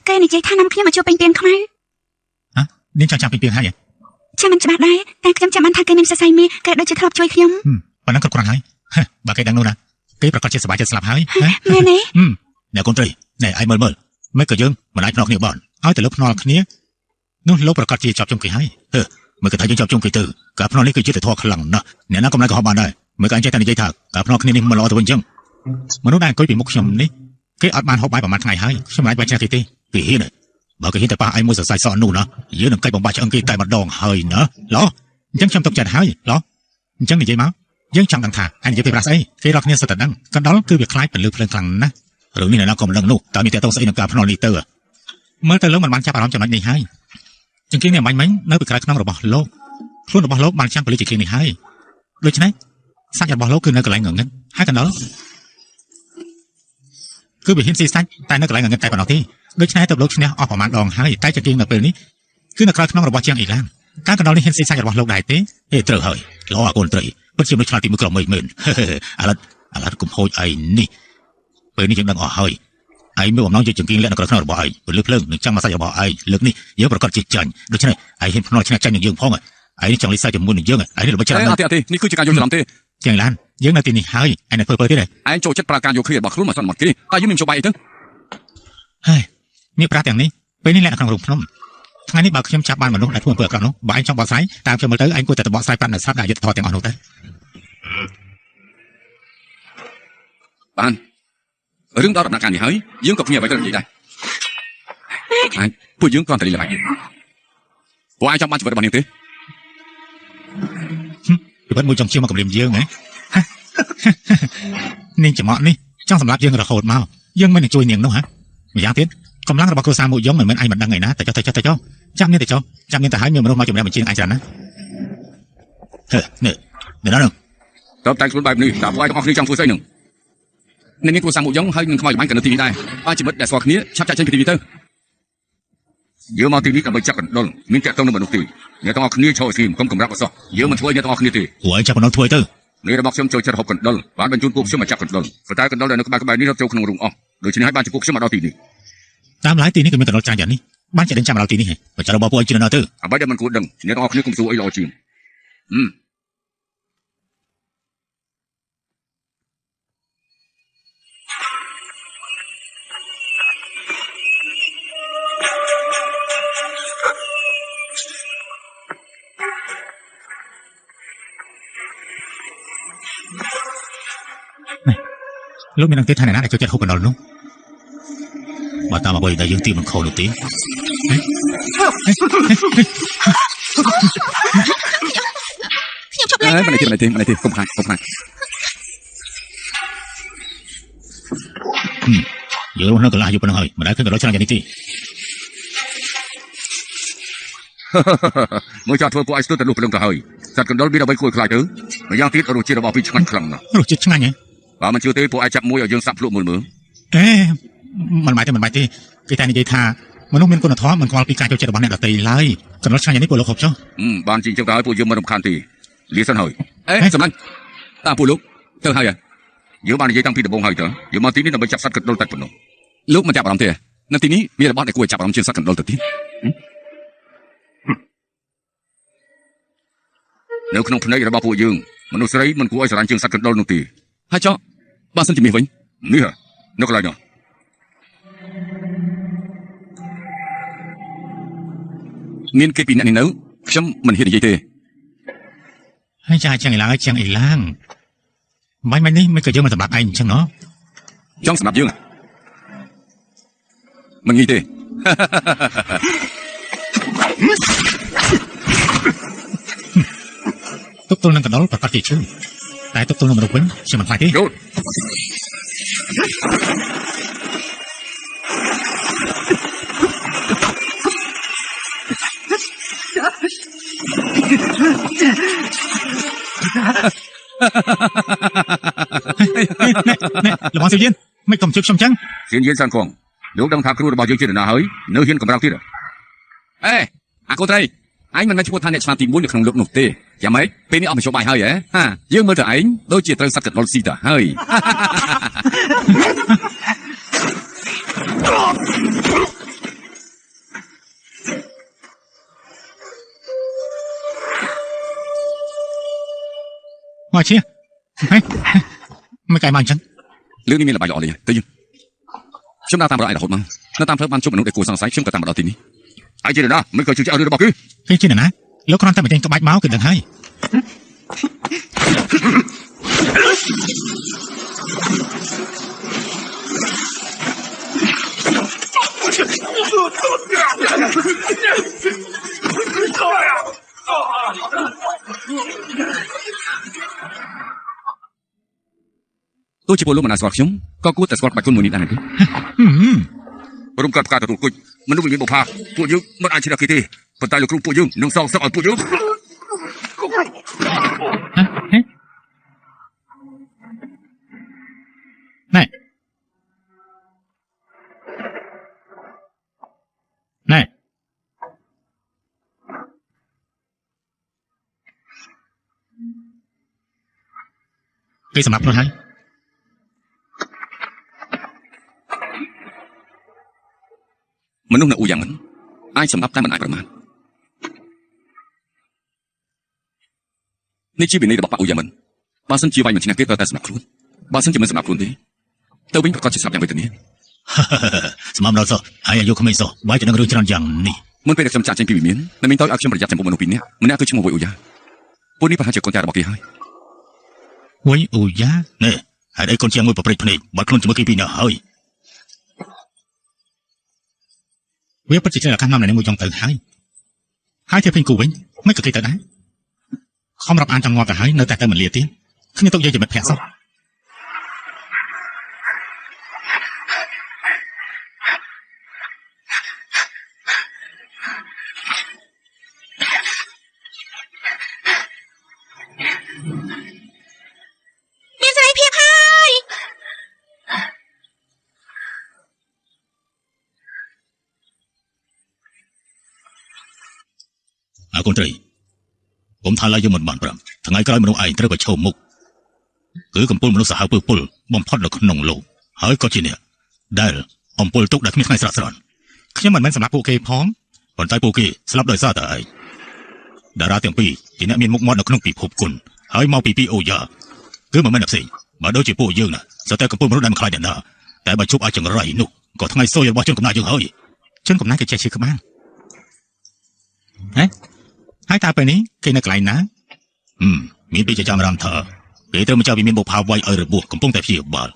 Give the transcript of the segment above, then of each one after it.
គេនិយាយថានាំខ្ញុំមកជួបពេញពីងខ្មៅ ហ៎នាងចង់ចាំពេញពីងហើយ ចាំមិនច្បាស់ដែរតែខ្ញុំចាំបានថាគេមានសរសៃមាសគេដូចជាធ្លាប់ជួយខ្ញុំ ប៉ុណ្ណឹងគ្រប់គ្រាន់ហើយបើគេដឹងនោះណាគេប្រកាសជាសប្បាយចិត្តស្លាប់ហើយ មែនទេ អ្នកកូនត្រីណែឯងមើលមើលមិនក៏យើងមិនអាចភ្នាល់គ្នាបានឲ្យតែលើភ្នាល់គ្នានោះលោកប្រកាសជាចាប់ជុំគេហើយហឺមើលគេថាយើងចាប់ជុំគេទៅការភ្នាល់នេះគឺជាធម៌ខ្លាំងណាស់អ្នកណាកំណែក៏ហប់បានដែរមើលក៏អញចេះតែនិយាយថាការភ្នាល់គ្នានេះមិនល្អទៅវិញអញ្ចឹងមនុស្សដែលអង្គុយពីមុខខ្ញុំនេះគេអត់បានហូបបាយប្រហែលថ្ងៃហើយខ្ញុំមិនអាចបាច់ចេះគេទេគេហ៊ានបើគេហ៊ានតែប៉ះឯងមួយសរសៃសក់នោះណាយើងនឹងកាច់បំបាក់ឆ្អឹងគេតែម្ដងហើយណាឡោះអញ្ចឹងខ្ញុំទុកចិត្តហើយឡោះអញ្ចឹងនិយាយមកយើងចង់ដឹងថាអញនិយាយពីប្រាស្អីគេរាល់គ្នាសុទ្ធតែដឹងកណ្ដុរគឺវាខ្លាចពលឺភ្លើងខ្លាំងណាស់រឿងនេះអ្នកណាក៏មិនដឹងនោះតើមានតេតងស្អីនឹងការភ្នាល់នេះទៅមើលទៅលោកមិនបានចាប់អារម្មណ៍ចំណុចនេះហើយចង្គៀងនេះអមាញ់មិញនៅពីក្រៅខ្នងរបស់លោកខ្លួនរបស់លោកបានចាំងពលឺចង្គៀងនេះហើយដូច្នេះសាច់របស់លោកគឺនៅកន្លែងងងឹតហើយកណ្ដុរគឺវាហ៊ានស៊ីសាច់តែនៅកន្លែងងងឹតតែប៉ុណ្ណោះទេដូច្នេះទៅលោកឈ្នះអស់ប្រមាណដងហើយតែចង្គៀងនៅពេលនេះគឺនៅក្រៅខ្នងរបស់ជាងអ៊ីឡានតើកណ្ដុរនេះហ៊ានស៊ីសាច់របស់លោកដែរទេហេត្រូវហើយល្អអាកូនត្រីពិតជាមនុស្សឆ្លាតទីមួយក្រុមមិនអាឡិតអាឡិតកុំហូចឯងនេះពេលនេះយើងដឹងអស់ហើយឯងមានបំណងយកចង្គៀងលាក់នៅក្រៅខ្នងរបស់ឯងពលឺភ្លើងនឹងចាំងមកសាច់របស់ឯងលើកនេះយើងប្រកាសជាចាញ់ដូច្នេះឯងហ៊ានភ្នាល់ឈ្នះចាញ់នឹងយើងផងឯងនេះចង់លីសាច់ជាមួយនឹងយើងឯងនេះល្បិចច្រើន អត់ទេអត់ទេនេះគឺជាការយល់ច្រឡំទេ ជាងឡានយើងនៅទីនេះហើយឯងនៅធ្វើពើទៀតឯងចូលចិត្តប្រើការយកឃ្លារបស់ខ្លួនមកសន្មត់គេតែយើងមានមធ្យោបាយអីទៅ ហើយមានប្រាទាំងនេះពេលនេះលាក់នៅក្នុងរូងភ្នំថ្ងៃនេះបើខ្ញុំចាប់បានមនុស្សដែលធ្វើអំពើអាក្រក់នោះបើឯងចង់បកស្រាយតាមខ្ញុំមើលទៅឯងគួរតែបកស្រាយប្រាប់នៅស្រាប់ដែលយុត្តិធម៌ទាំងអស់នោះទៅ បានរឿងដល់ដំណាក់កាលនេះហើយយើងក៏គ្មានអ្វីត្រូវនិយាយដែរឯងពួកយើងគ្រាន់តែលីល្បែងពួកឯងចង់បានជីវិតរបស់នាងទេ ជីវិតមួយចង់ជាមកគម្រាមយើងហ៎នាងច្រមុះនេះចង់សម្លាប់យើងរហូតមកយើងមិននឹងជួយនាងនោះហ៎ម្យ៉ាងទៀតកម្លាំងរបស់គ្រួសារមួយយងមិនមែនឯងមិនដឹងឯណាតែចុះតែចុះតែចុះចាំនាងតែចុះចាំនាងទៅហើយមានមនុស្សមកជំរះបញ្ជានឹងឯងច្រើនណាហឺនេះនេះណា តបតែខ្លួនបែបនេះតើពួកឯងទាំងអស់គ្នាចង់ធ្វើស្អីនឹងអ្នកនាងគ្រួសារមួយយងហើយនឹងខ្មោចល្បាញក៏នៅទីនេះដែរបើជីវិតដែលស្គាល់គ្នាឆាប់ចាក់ចេញពីទីនេះទៅ យើងមកទីនេះដើម្បីចាប់កណ្ដុរមានតាក់ទងនឹងមនុស្សទេអ្នកទាំងអស់គ្នាឈរស្ងៀមកុំកម្រាប់អសោះយើងមិនធ្វើឲ្យអ្នកទាំងអស់គ្នាទេ ពួកឯងចាប់កណ្ដុរធ្វើទៅ នេះរបស់ខ្ញុំចូលចិត្តហូបកណ្ដុរបានបញ្ជូនពួកខ្ញុំមកចាប់កណ្ដុរប៉ុន្តែកណ្ដុរដែលនៅក្បែរៗនេះរត់ចូលក្នុងរូងអស់ដូច្នេះហើយបានជាពួកខ្ញុំមកដល់ទីនេះ តាមឡាយទីនេះក៏មានកណ្ដុរច្រើនយ៉ាងនេះបានជាដឹងចាំមកដល់ទីនេះហ៎បើចាំរបស់ពួកឯងជឿនៅទៅ អ្វីដែលមិនគួរដឹងអ្នកទាំងអស់គ្នាកុំសួរអីល្អជាង លោកមានអង្គទេថាអ្នកណាដែលចូលចិត្តហូបកណ្ដុរនោះបើតាមអ្វីដែលយើងទីមិនខុសនោះទេ ខ្ញុំជប់លែង អេមិនទេមិនទេមិនទេកុំខ្លាចកុំខ្លាច យើងរស់នៅកន្លះយប់ប៉ុណ្ណឹងហើយមិនដែលឃើញកណ្ដុរច្រើនយ៉ាងនេះទេ មើលចោះធ្វើពួកឯងស្ទើរតែលុះព្រលឹងទៅហើយសត្វកណ្ដុរមានអ្វីគួរឲ្យខ្លាចទៅម្យ៉ាងទៀតរសជាតិរបស់វាឆ្ងាញ់ខ្លាំងណាស់ រសជាតិឆ្ងាញ់ហ៎ បើមិនជឿទេពួកឯងចាប់មួយឲ្យយើងសាក់ភ្លក់មើលមើល អេមិនបាយទេមិនបាយទេគេតែនិយាយថាមនុស្សមានគុណធម៌មិនខ្វល់ពីការចូលចិត្តរបស់អ្នកដទៃឡើយកណ្ដុរឆ្ងាញ់យ៉ាងនេះពួកលោកហូបចុះ បានជាងចឹងទៅហើយពួកយើងមិនរំខានទេលាសិនហើយ អេសម្លាញ់តាពួកលោកទៅហើយ យើងបាននិយាយតាំងពីដំបូងហើយតើយើងមកទីនេះដើម្បីចាប់សត្វកណ្ដុរតែប៉ុណ្ណោះ លោកមិនចាប់អារម្មណ៍ទេនៅទីនេះមានរបស់ដែលគួរឲ្យចាប់អារម្មណ៍ជាងសត្វកណ្ដុរទៅទៀត នៅក្នុងភ្នែករបស់ពួកយើងមនុស្សស្រីមិនគួរឲ្យស្រឡាញ់ជាងសត្វកណ្ដុរនោះទេ ហើយចុះបើសិនជាមាសវិញ នេះនៅកន្លែងនោះ មានគេពីរអ្នកនេះនៅខ្ញុំមិនហ៊ាននិយាយទេ ហើយចាជាងអ៊ីឡាងជាងអ៊ីឡាងបាញ់បាញ់នេះមិនក៏យើងមិនសម្រាប់ឯងអញ្ចឹងណោះ ចង់សម្រាប់យើងមិនងាយទេ ទប់ទល់នឹងកណ្ដុរប្រកាសជាឈឺតែទប់ទល់នឹងមនុស្សវិញខ្ញុំមិនខ្លាចទេ យល់ ណែលបងសៀវយៀនមិនកុំជឿខ្ញុំចឹង សៀនយៀនសានខងលោកដឹងថាគ្រូរបស់យើងជានរណាហើយនៅហ៊ានកម្រើកទៀត អេអាកូត្រីឯងមិនមែនឈ្មោះថាអ្នកឆ្លាតទី1នៅក្នុងលោកនោះទេយ៉ាងម៉េចពេលនេះអស់មធ្យោបាយហើយហ៎ហាយើងមើលទៅឯងដូចជាត្រូវសត្វកណ្ដុរស៊ីទៅហើយ មកជាហេមិនកែមកអញ្ចឹង រឿងនេះមានល្បែងល្អលេងទៅយើងខ្ញុំដើរតាមរកឯងរហូតមកនៅតាមផ្លូវបានជួបមនុស្សដែលគួរសង្ស័យខ្ញុំក៏តាមមកដល់ទីនេះ ឯងជានរណាមិនក៏ជឿជាក់រឿងរបស់គេ គេជានរណាលោកគ្រាន់តែបញ្ចេញក្បាច់មកគឺដឹងហើយ ទោះជាពលលោកមិនអាចស្គាល់ខ្ញុំក៏គួរតែស្គាល់ក្បាច់គុណមួយនេះដែរទេ រំកាត់ផ្កាទទួលគុជមនុស្សវិញ្ញាណបុផាពួកយើងមិនអាចឈ្នះគេទេប៉ុន្តែលោកគ្រូពួកយើងនឹងសងសឹកឲ្យពួកយើង ហេណែណែគេសម្រាប់ខ្លួនហើយ មនុស្សនៅអ៊ូយ៉ាងមិនអាចសម្រាប់តែមិនអាចប្រមាថនេះជាវិន័យរបស់ប៉ាអ៊ូយ៉ាងមិនបើសិនជាវាយមិនឈ្នះគេត្រូវតែសម្រាប់ខ្លួនបើសិនជាមិនសម្រាប់ខ្លួនទេទៅវិញប្រកាសជាស្លាប់យ៉ាងវេទនា ស្មំដល់សោះហើយអាយុក្មេងសោះបាយจะនឹងរឿងច្រើនយ៉ាងនេះ មុនពេលដែលខ្ញុំចាក់ចេញពីវិមាននៅមានតើឲ្យខ្ញុំប្រយ័ត្នចំពោះមនុស្សពីរនាក់ម្នាក់គឺឈ្មោះវុយអ៊ូយ៉ាពួកនេះប្រហែលជាកូនចៅរបស់គេហើយ វុយអ៊ូយ៉ានេះហេតុអីកូនជាងមួយប្រព្រឹត្តភ្នែកបាត់ខ្លួនជាមួយគេពីរនាក់ហើយវាពិតជាជាឱកាសនាំអ្នកមួយចង់ទៅហើយហើយធ្វើពេញគូវិញមិនក៏គេទៅដែរខំរាប់អានចង់ងាប់ទៅហើយនៅតែទៅមិនលាទៀតខ្ញុំទុកយើងជាមិត្តភក្តិសោះ មានសេរីភាពហើយ អើកូនត្រីผมថាឡើយយើងមិនបានប្រាប់ថ្ងៃក្រោយមនុស្សឯងត្រូវប្រឈមមុខគឺកំពូលមនុស្សសាហាវពើពុលបំផុតនៅក្នុងលោកហើយក៏ជាអ្នកដែលអំពូលទុកដែលគ្មានថ្ងៃស្រាក់ស្រានខ្ញុំមិនមែនសម្រាប់ពួកគេផងប៉ុន្តែពួកគេស្លាប់ដោយសារតែឯងតារាទាំងពីរជាអ្នកមានមុខមាត់នៅក្នុងពិភពគុណហើយមកពីពីអូយ៉ាគឺមិនមែនអ្នកផ្សេងបើដូចជាពួកយើងណាសុទ្ធតែកំពូលមនុស្សដែលមិនខ្លាចអ្នកណាតែបើជួបអាចចង្រៃនោះក៏ថ្ងៃសូយរបស់ជនកំណាចយើងហើយជនកំណាចគេចេះឈឺក្បាលហេហើយតើពេលនេះគេនៅកន្លែងណាមានពីជាចាំរំថាគេត្រូវមកចាប់វិមានបុផាវាយឲ្យរបួសកំពុងតែព្យាបាល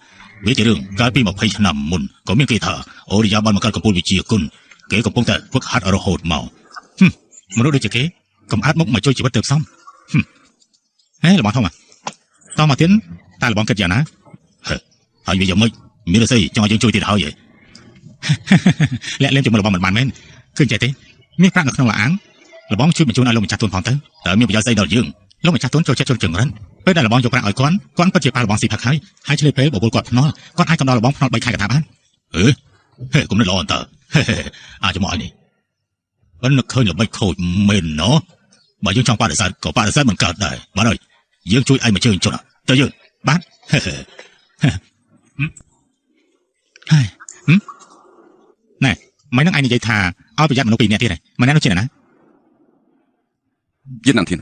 វាជារឿងកាលពី20ឆ្នាំមុនក៏មានគេថាអូរិយាបានបង្កើតកំពូលវិជាគុណគេកំពុងតែហ្វឹកហាត់រហូតមកមនុស្សដូចជាគេកំអត់មុខមកជួយជីវិតទៅផ្សំហេរបស់ធំតមកទៀតតើរបស់គិតយ៉ាងណាហើយវាយ៉ាងម៉េចមានរស័យចង់ឲ្យយើងជួយទៀតហើយលាក់លៀមជាមួយរបស់មិនបានមែនឃើញចេះទេមានប្រាក់នៅក្នុងលាអាងលបងជួយបញ្ជូនឲ្យលោកម្ចាស់ទូនផងទៅតើមានប្រយោជន៍ស្អីដល់យើងលោកម្ចាស់ទូនចូលចិត្តជនចង្រិនពេលដែលលបងយកប្រាក់ឲ្យគាត់គាត់ពិតជាប៉ះលបងស៊ីផឹកហើយហើយឆ្លៀតពេលបបួលគាត់ភ្នាល់គាត់អាចកំដរលបងភ្នាល់3ខែកថាបានអឺហេគុំនេះល្អអន្តើអាចមកឲ្យនេះមិននឹកឃើញល្បិចខូចមែនណោះបើយើងចង់បដិសេធក៏បដិសេធមិនកើតដែរបាទហើយយើងជួយឯងមកជើងចុះទៅយើងបាទហើយណែមិននឹងឯងនិយាយថាឲ្យប្រយ័ត្នមនុស្សពីរនាក់ទៀតឯងម្នាក់នោះជាអ្នកណា យិនណាំធាន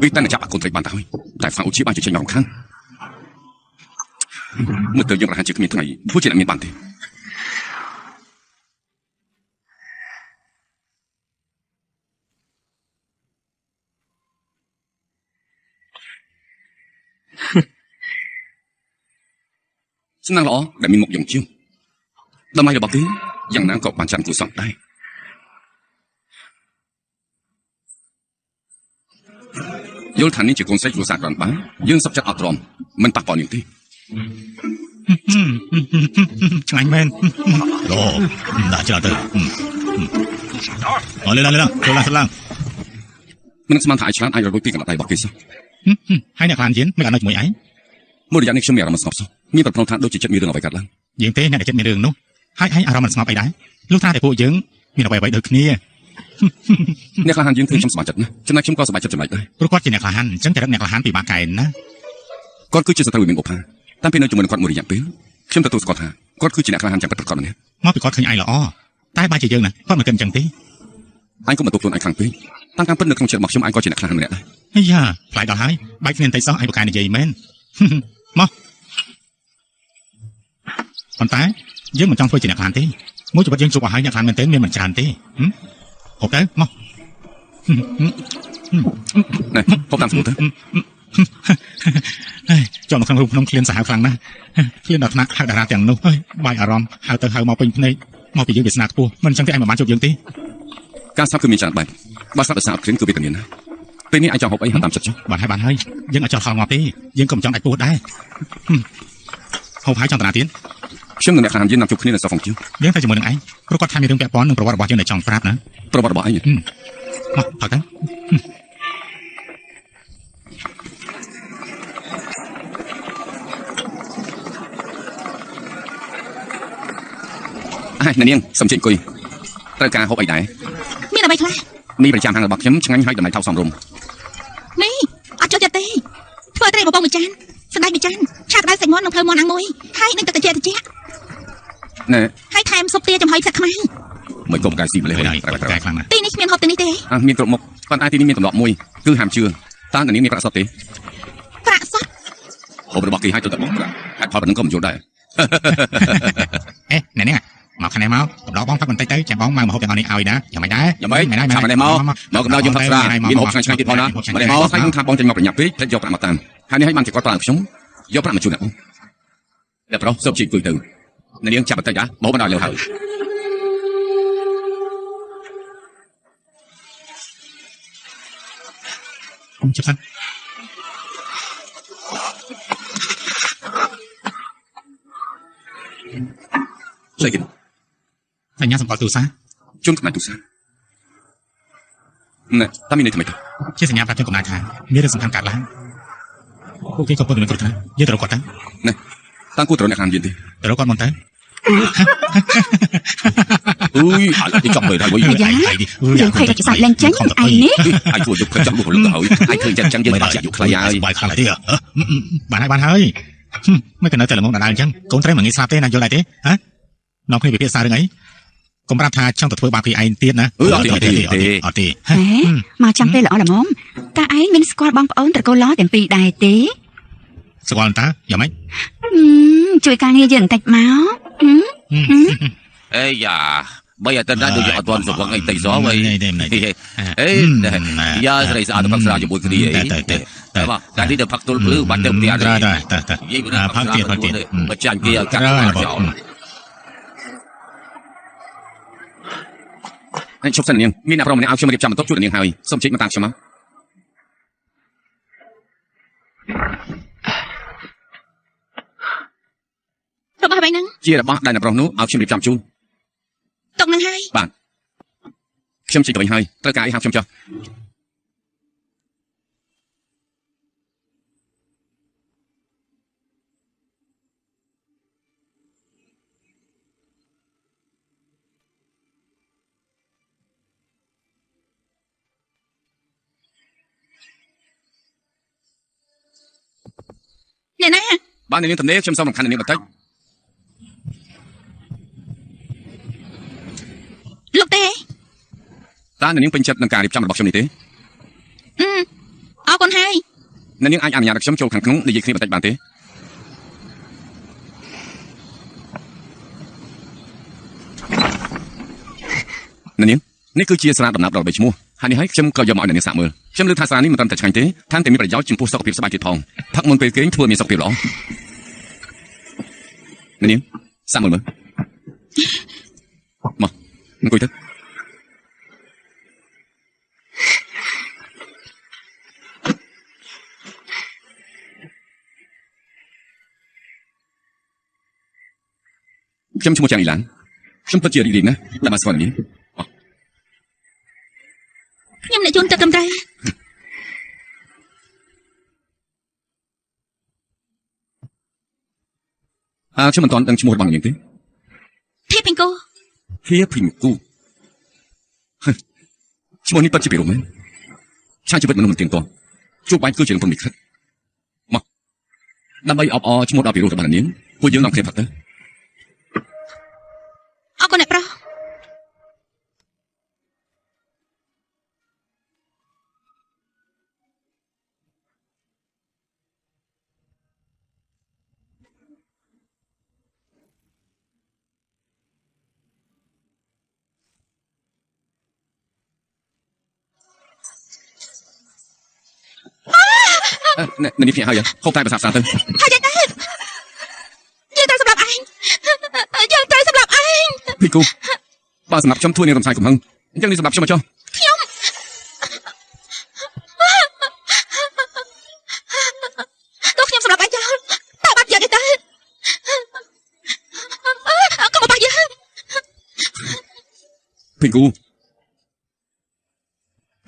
វាតែចាប់អកុនត្រីបានទៅហើយតែហ្វាអូជាបានជជែករំខានមើលទៅយើងប្រហែលជាគ្មានថ្ងៃធ្វើជាអ្នកមានបានទេសំណាងល្អដែលមានមុខយ៉ាងជាងតម្លៃរបស់គេយ៉ាងណាក៏បានចាំគួរសមដែរយល់ថានេះជាកូនស្រីគ្រួសារក្រាន់បើយើងសុខចិត្តអត់ទ្រាំមិនប៉ះពាល់នាងទេ ឆ្ងាញ់មែនល្អដាក់ច្រើនទៅអរលេឡើងឡើងចូលឡើងឡើង មិនស្មានថាឯងឆ្លាតអាចរលួចពីកណ្ដាប់ដៃរបស់គេសោះ ហើយអ្នកខ្លានជាមិនអត់នៅជាមួយឯង មួយរយៈនេះខ្ញុំមានអារម្មណ៍ស្ងប់សោះមានប្រផ្នូលថាដូចជាចិត្តមានរឿងអ្វីកើតឡើង យើងទេអ្នកដែលចិត្តមានរឿងនោះហើយឯងអារម្មណ៍មិនស្ងប់អីដែរលុះត្រាតែពួកយើងមានអ្វីៗដូចគ្នា អ្នកក្លាហានយើងធ្វើខ្ញុំសប្បាយចិត្តណាស់ចំណែកខ្ញុំក៏សប្បាយចិត្តចំណែកដែរ ព្រោះគាត់ជាអ្នកក្លាហានអញ្ចឹងតែរឹកអ្នកក្លាហានពិបាកកែណា គាត់គឺជាសត្រូវវិមានបុប្ផាតាមពេលនៅជាមួយនឹងគាត់មួយរយៈពេលខ្ញុំទទួលស្គាល់ថាគាត់គឺជាអ្នកក្លាហានយ៉ាងពិតប្រាកដម្នាក់ មកពីគាត់ឃើញឯងល្អតែបើជាយើងណាគាត់មិនគិតអញ្ចឹងទេ អញក៏មិនទុកខ្លួនឯងខ្លាំងពេកតាមការពិតនៅក្នុងចិត្តរបស់ខ្ញុំអញក៏ជាអ្នកខ្លាំងម្នាក់ដែរ អាយ៉ាផ្លែដល់ហើយបែកគ្នាបន្តិចសោះឯងប្រកែនិយាយមែនមកប៉ុន្តែយើងមិនចង់ធ្វើជាអ្នកខ្លាំងទេមួយជីវិតយើងជួបអស់ហើយអ្នកខ្លាំងមែនទេមានមិនច្រើនទេហូបទៅមក ណែហូបតាមស្មូតទៅ ចូលមកក្នុងរូបក្នុងឃ្លានសាហាវខ្លាំងណាស់ឃ្លានដល់ថ្នាក់ហៅតារាទាំងនោះហើយបាយអារម្មណ៍ហៅទៅហៅមកពេញភ្នែកមកពីយើងវាសនាខ្ពស់មិនអញ្ចឹងទេឯងមិនបានជួបយើងទេ ការស្លាប់គឺមានច្រើនបែបបើស្លាប់ដោយសារអត់ឃ្លានគឺវេទនាណាពេលនេះឯងចង់ហូបអីហៅតាមចិត្តចុះ បានហើយបានហើយយើងអត់ចង់ខលងាប់ទេយើងក៏មិនចង់ដាច់ពោះដែរហូបហើយចង់តាណាទៀត ខ្ញុំនិងអ្នកខាងយើងណាត់ជួបគ្នានៅសហ្វុងជា យើងទៅជាមួយនឹងឯងព្រោះគាត់ថាមានរឿងពាក់ព័ន្ធនឹងប្រវត្តិរបស់យើងដែលចង់ប្រាប់ណា ប្រវត្តិរបស់ឯង មកផឹកទៅ អើអ្នកនាងសុំជិះអង្គុយត្រូវការហូបអីដែរ មានអ្វីខ្លះ មីប្រចាំហាងរបស់ខ្ញុំឆ្ងាញ់ហើយតម្លៃថោកសមរម្យ នេះអត់ចូលចិត្តទេធ្វើត្រីបបងមួយចានសណ្តែកមួយចានឆាក្តៅសាច់មាន់និងភ្លៅមាន់អាំងមួយហើយនឹងទឹកត្រជាក់ត្រជាក់ ណែ ហើយថែមស៊ុបទាចំហុយផ្សិតខ្មៅ មិនកុំកាយស៊ីម្លេះហើយ ត្រូវកែខ្លាំងណាស់ ទីនេះគ្មានហូបទាំងនេះទេ អើមានគ្រប់មុខប៉ុន្តែទីនេះមានទម្លាប់មួយគឺហាមជឿតើអ្នកនាងមានប្រាក់សុទ្ធទេ ប្រាក់សុទ្ធ ហូបរបស់គេឲ្យទៅតែបងប្រាក់ហេតុផលប៉ុណ្ណឹងក៏មិនយល់ដែរ អេអ្នកនេះមកខាងនេះមកកំដរបងផឹកបន្តិចទៅចាំបងមកហូបទាំងអស់នេះឲ្យណាយ៉ាងម៉េចដែរ យ៉ាងម៉េចឆាប់មកនេះមកមកកំដរយើងផឹកស្រាមានហូបឆ្ងាញ់ឆ្ងាញ់ទៀតផងណាមកនេះមកហើយខ្ញុំថាបងចេញមកប្រញាប់ពេកភ្លេចយកប្រាក់មកតាមហើយនេះឲ្យបានជាគាត់ប្រើខ្ញុំយកប្រាក់មកជូនអ្នកបងអ្នកប្រុសសូមជិះអង្គុយទៅអ្នកនាងចាប់បន្តិចណាមកបណ្ដោយលើហើយ អ៊ំចាប់សិន ស្អីគេ សញ្ញាសម្គាល់ទូរស័ព្ទ ជូនកំណាចទូរស័ព្ទណែតាមានន័យថ្មីទៅ ជាសញ្ញាប្រាប់ជនកំណាចថាមានរឿងសំខាន់កើតឡើងពួកគេក៏ពុំមានគ្រោះថ្នាក់យើងទៅរកគាត់ទៅ ណែតាំងគួរត្រូវអ្នកខាងយើងទេ ទៅរកគាត់មុនទៅ អុយអត់ចប់មើលហើយវិញ អាយ៉ាយើងភ័យតែសាច់លែងចេញឯងនេះ ឯងធ្វើយកខិតចង់លុះលុះទៅហើយឯងឃើញចឹងចឹងយើងបាក់អាយុខ្លីហើយ បាយខ្លាំងទេបានហើយបានហើយមិនក៏នៅតែល្ងងដដែលអញ្ចឹងកូនត្រីមិនងាយស្លាប់ទេណាយល់ដែរទេហ៎នាំគ្នាពិភាក្សារឿងអីកុំប្រាប់ថាចង់ទៅធ្វើបាបគេឯងទៀតណា អឺអត់ទេអត់ទេ អត់ទេ ហេមកចាំពេលល្អល្មមតើឯងមានស្គាល់បងប្អូនត្រកូលឡទាំងពីរដែរទេ ស្គាល់តាយ៉ាងម៉េច ជួយការងារយើងបន្តិចមក អេយ៉ាបីអត់ទៅដែរដូចអត់ទាន់សវឹងអីតិចសោះវិញអេយ៉ាស្រីស្អាតទៅផឹកស្រាជាមួយគ្នាអី ទៅទៅ តែបាទតែនេះទៅផឹកទល់ភ្លឺបាត់ទៅផ្ទះ ទៅទៅទៅ និយាយ ផឹកទៀតផឹកទៀត បើចាញ់គេឲ្យកាត់ចោល អញឈប់សិននាងមានអ្នកប្រុសម្នាក់ឲ្យខ្ញុំរៀបចំបន្ទប់ជួបនាងហើយសូមជិះមកតាមខ្ញុំមក របស់អ្វីហ្នឹង ជារបស់ដែលអ្នកប្រុសនោះឲ្យខ្ញុំរៀបចំជូន ទុកនឹងហើយ បាទខ្ញុំជិះទៅវិញហើយត្រូវការអីហៅខ្ញុំចុះ អ្នកណា បាទនាងទំនេរខ្ញុំសូមរំខាននាងបន្តិច លោកទេ តើនាងពេញចិត្តនឹងការរៀបចំរបស់ខ្ញុំនេះទេ អឺអរគុណហើយ នាងអាចអនុញ្ញាតឲ្យខ្ញុំចូលខាងក្នុងនិយាយគ្នាបន្តិចបានទេនាងនេះគឺជាស្រាដំណាប់ដ៏ល្បីឈ្មោះហើយនេះហើយខ្ញុំក៏យកមកឲ្យនាងសាកមើលខ្ញុំលើកថាស្រានេះមិនត្រឹមតែឆ្ងាញ់ទេថែមទាំងមានប្រយោជន៍ចំពោះសុខភាពស្បែកទៀតផងផឹកមុនពេលគេងធ្វើឲ្យមានសុខភាពល្អនាងសាកមើលមើលមកអង្គុយទៅខ្ញុំឈ្មោះចាងអ៊ីឡានខ្ញុំពិតជារីករាយណាស់ដែលបានស្គាល់នាង ខ្ញុំអ្នកជូនទឹកត្រឹមត្រូវ អើខ្ញុំមិនទាន់ដឹងឈ្មោះរបស់នាងទេ ធៀបពីងគូ ហៀភីមគូឈ្មោះនេះពិតជាពិរោះមែនឆាជីវិតមនុស្សមិនទៀងទាត់ជួបបាញ់គឺជារឿងព្រមលិខិតមកដើម្បីអបអរឈ្មោះដ៏ពិរោះរបស់នាងពួកយើងនាំគ្នាផឹកទៅ អរគុណអ្នកប្រុសនេះភ្ញាក់ហើយហូបតែប្រសាផ្សារទៅហើយយ៉ាងដែរយើងត្រូវសម្រាប់ឯងយើងត្រូវសម្រាប់ឯងភីគូបើសម្រាប់ខ្ញុំធ្វើនាងរំសាយកំហឹងអញ្ចឹងនេះសម្រាប់ខ្ញុំមកចុះខ្ញុំតោះខ្ញុំសម្រាប់ឯងចោលតើបាត់យ៉ាងទេកុំមកបាក់យើងភីគូ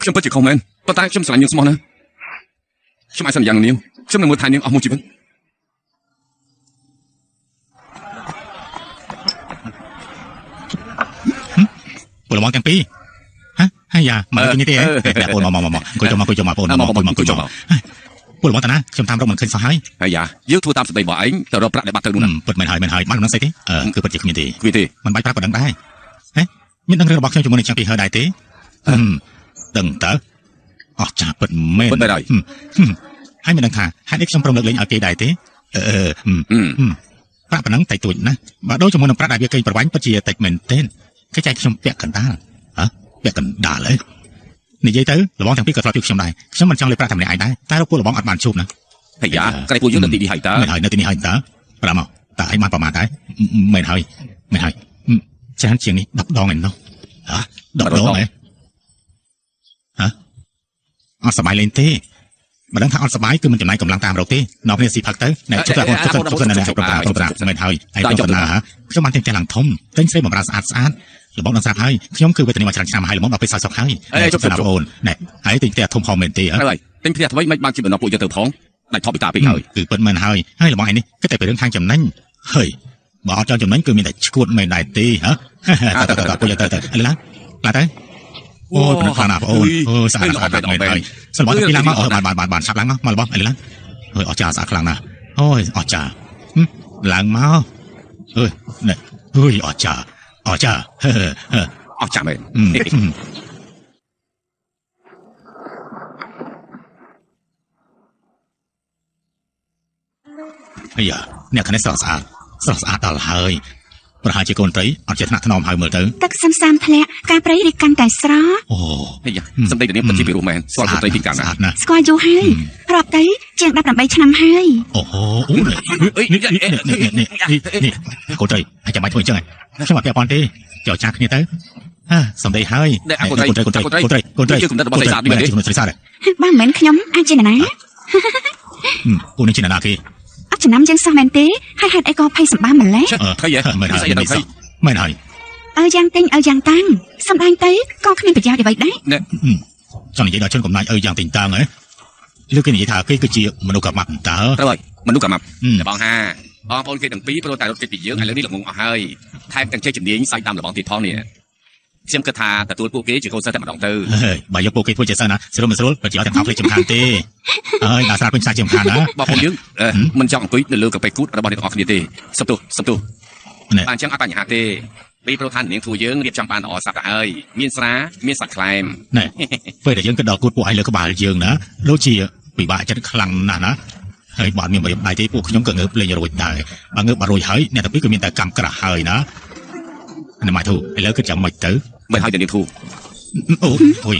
ខ្ញុំពិតជាខុសមែនប៉ុន្តែខ្ញុំស្រឡាញ់នាងស្មោះណាស់ខ្ញុំអាចសន្យានឹងនាងខ្ញុំនឹងមើលថែនាងអស់មួយជីវិតពលបងទាំងពីរហ៎ហើយយ៉ាមកទីនេះទេបងមកមកមកអង្គុយចុះមកអង្គុយចុះមកបងមកមកអង្គុយចុះមកពលបងតាណាខ្ញុំតាមរកមិនឃើញសោះហើយហើយយ៉ាយើងធ្វើតាមសម្ដីរបស់ឯងទៅរកប្រាក់ដែលបាត់ទៅនោះណាពិតមែនហើយមែនហើយបានមិនដឹងស្អីទេគឺពិតជាគ្មានទេគ្មានទេមិនបាច់ប្រាប់ក៏ដឹងដែរហេមានដឹងរឿងរបស់ខ្ញុំជាមួយនឹងចាំពីហើដែរទេដឹងតើអស់ចាពិតមែនពិតមែនហើយហើយមិនដឹងថាហេតុអីខ្ញុំព្រមលើកលែងឲ្យគេដែរទេប្រាក់ប៉ុណ្ណឹងតិចតួចណាស់បើដូចជាមួយនឹងប្រាក់ដែលវាកេងប្រវ័ញ្ចពិតជាតិចមែនទែនគេចែកខ្ញុំពាក់កណ្ដាលហ៎ពាក់កណ្ដាលហ៎និយាយទៅលបងទាំងពីរក៏ធ្លាប់ជួបខ្ញុំដែរខ្ញុំមិនចង់លេបប្រាក់តែម្នាក់ឯងដែរតែរកពួកលបងអត់បានជួបណាហើយយ៉ាក្រែពួកយើងនៅទីនេះហើយតើមែនហើយនៅទីនេះហើយតើប្រាក់មកតើឯងបានប្រមាណដែរមែនហើយមែនហើយច្រើនជាងនេះ10ដងឯណោះហ៎10ដងហ៎ហ៎អត់សប្បាយលេងទេមិនដឹងថាអត់សប្បាយគឺមិនចំណាយកម្លាំងតាមរកទេនាំគ្នាស៊ីផឹកទៅណែជុកទៅជុកទៅជុកទៅណែប្រប្រាប្រប្រាមិនហើយហើយប្រណាខ្ញុំបានទិញផ្ទះឡើងធំទិញស្រីបំរើស្អាតស្អាតលបងដឹងស្រាប់ហើយខ្ញុំគឺវេទនាមកច្រើនឆ្នាំហើយលបងដល់ពេលសោយសុខហើយជុកទៅបងអូនណែហើយទិញផ្ទះធំផងមែនទេហើយទិញផ្ទះថ្មីមិនបានជាបណ្ដោះពួកយើងទៅផងដាច់ថប់ពីតាពេកហើយគឺពិតមែនហើយហើយលបងឯនេះគិតតែពីរឿងខាងចំណេញហើយបើអត់ចង់ចំណេញគឺមានតែឈួតមែនដែរទេហ៎ទៅទៅទៅពួកយើងទៅទៅឥឡូវឡើងទៅអូយប្រខ្លាំងណាស់បងអូនអូយស្អាតស្អាតមែនហើយសិនបងទៅពីឡើងមកអូបានបានបានឆាប់ឡើងមកមករបស់អីឡើងអើយអស្ចារ្យស្អាតខ្លាំងណាស់អូយអស្ចារ្យឡើងមកអើយនេះអើយអស្ចារ្យអស្ចារ្យអស្ចារ្យមែនអាយ៉ាអ្នកខាងនេះស្រស់ស្អាតស្រស់ស្អាតដល់ហើយប្រហែលជាកូនត្រីអត់ជាថ្នាក់ថ្នមហើយមើលទៅទឹកសាំសាំធ្លាក់ការព្រៃរីកាន់តែស្រស់អូហេយ៉ាសម្ដីនាងពិតជាពីរោះមែនស្គាល់កូនត្រីពីកាលណាស្គាល់យូរហើយរាប់ទៅជាង18ឆ្នាំហើយអូហូអូនេះនេះនេះនេះកូនត្រីហើយចាំបាច់ធ្វើអញ្ចឹងខ្ញុំអត់ពាក់ព័ន្ធទេចរចាគ្នាទៅហាសម្ដីហើយកូនត្រីកូនត្រីកូនត្រីកូនត្រីជាគំនិតរបស់ស្រីសាទនេះមែនទេស្រីសាទបើមិនមែនខ្ញុំអាចជាណាពូនេះជាណាគេអត់ចំណាំយើងសោះមែនទេហើយហេតុអីក៏ភ័យសម្បើម្លេះភ័យហ៎មែនហើយមែនហើយឲ្យយ៉ាងទិញឲ្យយ៉ាងតាំងសំដែងទៅក៏គ្មានប្រយោជន៍អ្វីដែរចង់និយាយដល់ជនកំណាចឲ្យយ៉ាងទិញតាំងហ៎លើគេនិយាយថាគេគឺជាមនុស្សកាម៉ាប់តើត្រូវហើយមនុស្សកាម៉ាប់បងហាបងប្អូនគេទាំងពីរព្រោះតែរត់គេពីយើងឥឡូវនេះល្ងងអស់ហើយថែមទាំងចេះជំនាញសាច់តាមលបងទៀតផងនេះខ្ញុំគិតថាទទួលពួកគេជាកូនសិស្សតែម្ដងទៅបើយកពួកគេធ្វើជាសិស្សណាស្រួលមិនស្រួលបើជាឲ្យទាំងខោភ្លេចចំខានទេអើយដល់ស្រាពេញសាច់ចំខានណាបងប្អូនយើងមិនចង់អង្គុយនៅលើកាហ្វេគូតរបស់អ្នកទាំងអស់គ្នាទេសុំទោសសុំទោសបាទអញ្ចឹងអត់បញ្ហាទេពីព្រោះថានាងធ្វើយើងរៀបចំបានល្អសប្តាហ៍ហើយមានស្រាមានសាច់ក្លែមណែពេលដែលយើងគិតដល់គូតពួកឯងលើក្បាលយើងណាដូចជាពិបាកចិត្តខ្លាំងណាស់ណាហើយបើមានបរិបដៃទេពួកខ្ញុំក៏ងើបលេងរួចដែរបើងើបបាត់រួចហើយអ្នកទាំងពីរក៏មានតែកម្មក្រាស់ហើយណាណែម៉ៃធូឥឡូវគិតចាំមិនទៅមិនហើយតែនាងធូអូអូយ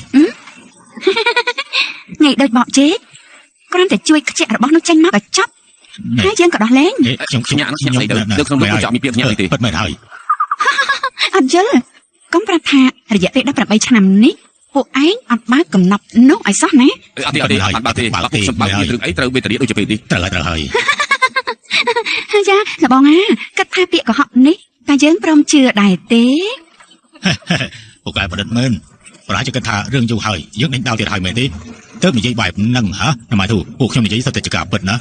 ថ្ងៃដូចបកជេកគ្រាន់តែជួយខ្ជាក់របស់នោះចេញមកក៏ចប់ហើយយើងក៏ដោះលែងខ្ញុំខ្ញុំខ្ញុំស្អីទៅនៅក្នុងនោះក៏ចង់មានពាក្យភ្ញាក់ទេពិតមែនហើយអត់យល់កុំប្រាប់ថារយៈពេល18ឆ្នាំនេះពួកឯងអត់បើកកំណប់នោះឲ្យសោះណាអត់ទេអត់ទេអត់បើកទេបើខ្ញុំបើកមានរឿងអីត្រូវវេទនាដូចជាពេលនេះត្រូវហើយត្រូវហើយហើយយ៉ាលបងអាគិតថាពាក្យកុហកនេះតែយើងព្រមជឿដែរទេពួកឯងប្រឌិតមែនប្រហែលជាគិតថារឿងយូរហើយយើងដេញដោលទៀតហើយមែនទេទើបនិយាយបែបហ្នឹងហ៎ណែម៉ៃធូពួកខ្ញុំនិយាយសុទ្ធតែជាការពិតណា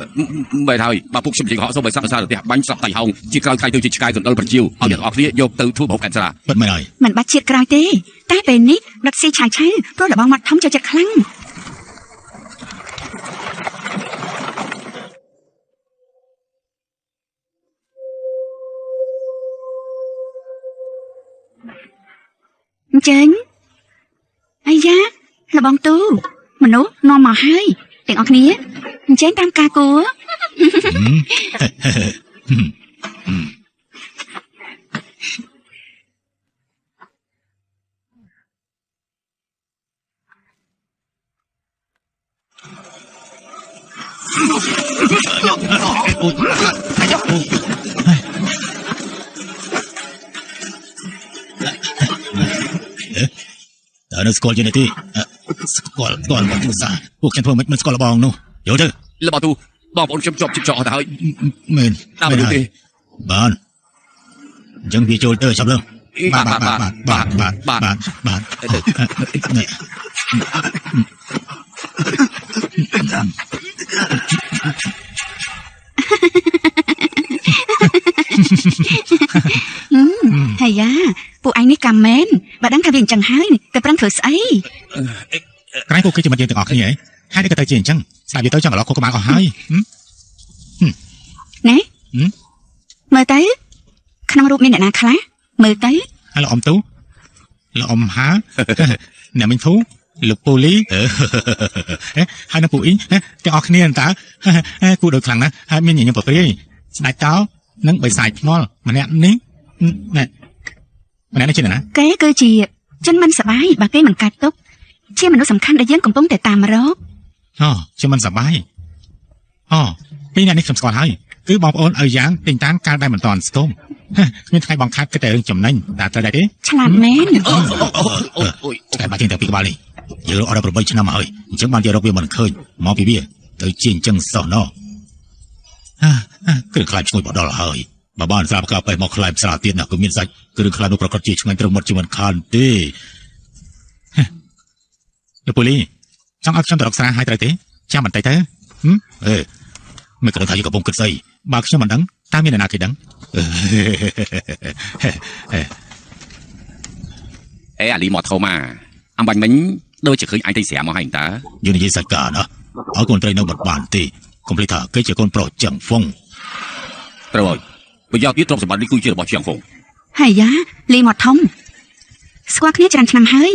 បែបហើយបើពួកខ្ញុំនិយាយកុហកសូមឲ្យសត្វសារផ្ទះបាញ់ស្រាប់តៃហោងជាក្រោយខ្លាយទៅជាឆ្កែកណ្ដុលប្រជាវឲ្យអ្នកទាំងអស់គ្នាយកទៅធ្វើម្ហូបកែស្រាពិតមែនហើយមិនបាច់ជាតិក្រោយទេតែពេលនេះដុតស៊ីឆៅឆៅព្រោះលបងមាត់ធំចូលចិត្តខ្លាំង អញ្ចឹងអាយ៉ាលបងទូមនុស្សនាំមកហើយទាំងអស់គ្នាអញ្ចឹងតាមការគួរ តើនៅស្គាល់ជានេះទេស្គាល់ស្គាល់របស់ទូសាពួកខ្ញុំធ្វើមិនមិនស្គាល់លបងនោះយល់ទេ លបងទូបងប្អូនខ្ញុំជាប់ជីបចောက်អស់ទៅហើយ មែន តាមទៅទេ បានអញ្ចឹងវាចូលទៅចាប់លើបាទបាទបាទបាទបាទបាទបាទ ហើយយ៉ាពួកឯងនេះកាមែនបើដឹងថាវាអញ្ចឹងហើយតែប្រឹងធ្វើស្អី ក្រែងពួកគេជាមិត្តយើងទាំងអស់គ្នាហីហើយនេះក៏ទៅជាអញ្ចឹងស្ដាប់វាទៅចង់កន្លោះខុសក្បាលអស់ហើយ ណែមើលទៅក្នុងរូបមានអ្នកណាខ្លះមើលទៅ ហើយលោកអ៊ំទូលោកអ៊ំហាអ្នកមីងធូលោកពូលីហើយនៅពូអ៊ីងទាំងអស់គ្នាតើគូដូចខ្លាំងណាស់ហើយមានញញឹមប្រព្រាយស្ដេចតោនិងបិសាចថ្មល់ម្នាក់នេះណែម្នាក់នេះជាអ្នកណា គេគឺជាជនមិនសបាយបើគេមិនកាត់ទុកជាមនុស្សសំខាន់ដែលយើងកំពុងតែតាមរក អូជាមិនសបាយអូពីអ្នកនេះខ្ញុំស្គាល់ហើយគឺបងប្អូនឲ្យយ៉ាងទិញតាមកាលដែលមិនតាន់ស្ទមគ្មានថ្ងៃបងខាត់គិតតែរឿងចំណេញតែត្រូវដែរទេ ឆ្លាតមែន អូយ តែបាច់តែពីក្បាលនេះយើងអត់ដល់8ឆ្នាំមកហើយអញ្ចឹងបានជារកវាមិនឃើញមកពីវាទៅជាអញ្ចឹងសោះណោះគឺខ្លាចឈ្ងុយបដល់ហើយបើបានស្រាប់កាបេះមកខ្លែមស្រាទៀតណាក៏មានសាច់គឺខ្លាចនោះប្រកាសជាឆ្ងាញ់ត្រឹមមាត់ជាមិនខានទេលោកពូលីចង់ឲ្យខ្ញុំទៅរកស្រាហើយត្រូវទេចាំបន្តិចទៅអេមិនគិតថាយើងកំពុងគិតស្អីបើខ្ញុំមិនដឹងតើមានអ្នកណាគេដឹង អេអាលីមកធំអាអំបាញ់មិញដូចជាឃើញអញទៅស្រាមកហើយតើ យើងនិយាយសាច់កាណាឲ្យកូនត្រីនៅមិនបានទេកុំភ្លេចថាគេជាកូនប្រុសចឹងហ្វុង ត្រូវហើយប្រយោជន៍ទៀតទ្រព្យសម្បត្តិនេះគឺជារបស់ជាងហ្វុង ហើយយ៉ាលីមកធំស្គាល់គ្នាច្រើនឆ្នាំហើយ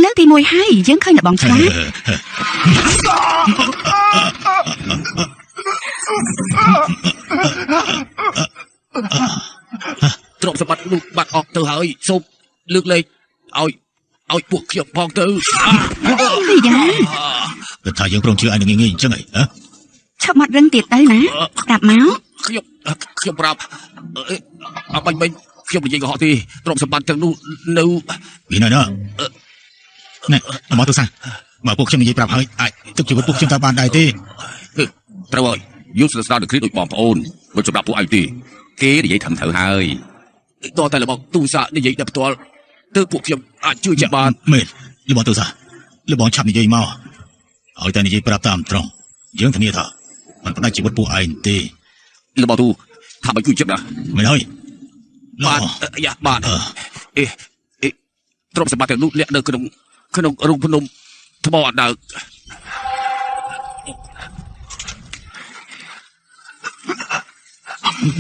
លើកទី1ហើយយើងឃើញលបងឆ្លាត ទ្រព្យសម្បត្តិនោះបាត់អស់ទៅហើយសូមលើកលែងឲ្យពួកខ្ញុំផងទៅ ហើយយ៉ា គាត់ថាយើងព្រមជឿឯងងាយៗអញ្ចឹងហីហ៎ ឈប់មាត់រឹងទៀតទៅណាប្រាប់មក ខ្ញុំប្រាប់អបាញ់មិញខ្ញុំនិយាយកុហកទេទ្រព្យសម្បត្តិទាំងនោះនៅ ពីណាណាណែមកទៅសាបើពួកខ្ញុំនិយាយប្រាប់ហើយអាចទុកជីវិតពួកខ្ញុំតើបានដែរទេ ត្រូវហើយយើងស្និទ្ធស្នាលនឹងគ្នាដូចបងប្អូនមិនសម្រាប់ពួកឯងទេគេនិយាយត្រឹមត្រូវហើយតតែរបស់ទូសានិយាយដល់ផ្ទាល់ទើបពួកខ្ញុំអាចជឿជាក់បាន មែនលបងទូសាលបងឆាប់និយាយមកឲ្យតែនិយាយប្រាប់តាមត្រង់យើងធានាថាមិនផ្ដាច់ជីវិតពួកឯងទេ លបងទូថាមិនគួរចិត្តណា មែនហើយ បាទយ៉ាបាទអេអេទ្រព្យសម្បត្តិទាំងនោះលាក់នៅក្នុងក្នុងរូងភ្នំថ្មអណ្ដើក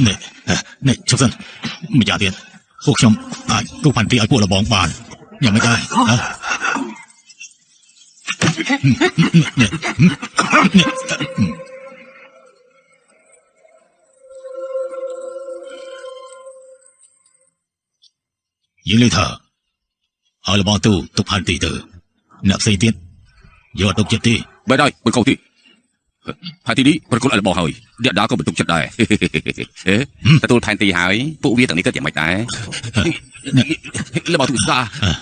នេះនេះជប់សិនម្យ៉ាងទៀតពួកខ្ញុំអាចគូផាន់ទីឲ្យពួកលបងបានយ៉ាងម៉េចដែរហ៎នេះនេះយើងលើថាឲ្យលបងទូទុកផាន់ទីទៅអ្នកផ្សេងទៀតយកទុកចិត្តទេ បែរហើយមិនខុសទេផែនទីនេះប្រគល់ឲ្យលបងហើយអ្នកដាក៏មិនទុកចិត្តដែរទទួលផែនទីហើយពួកវាទាំងនេះគិតយ៉ាងម៉េចដែរលបងទូស្ដា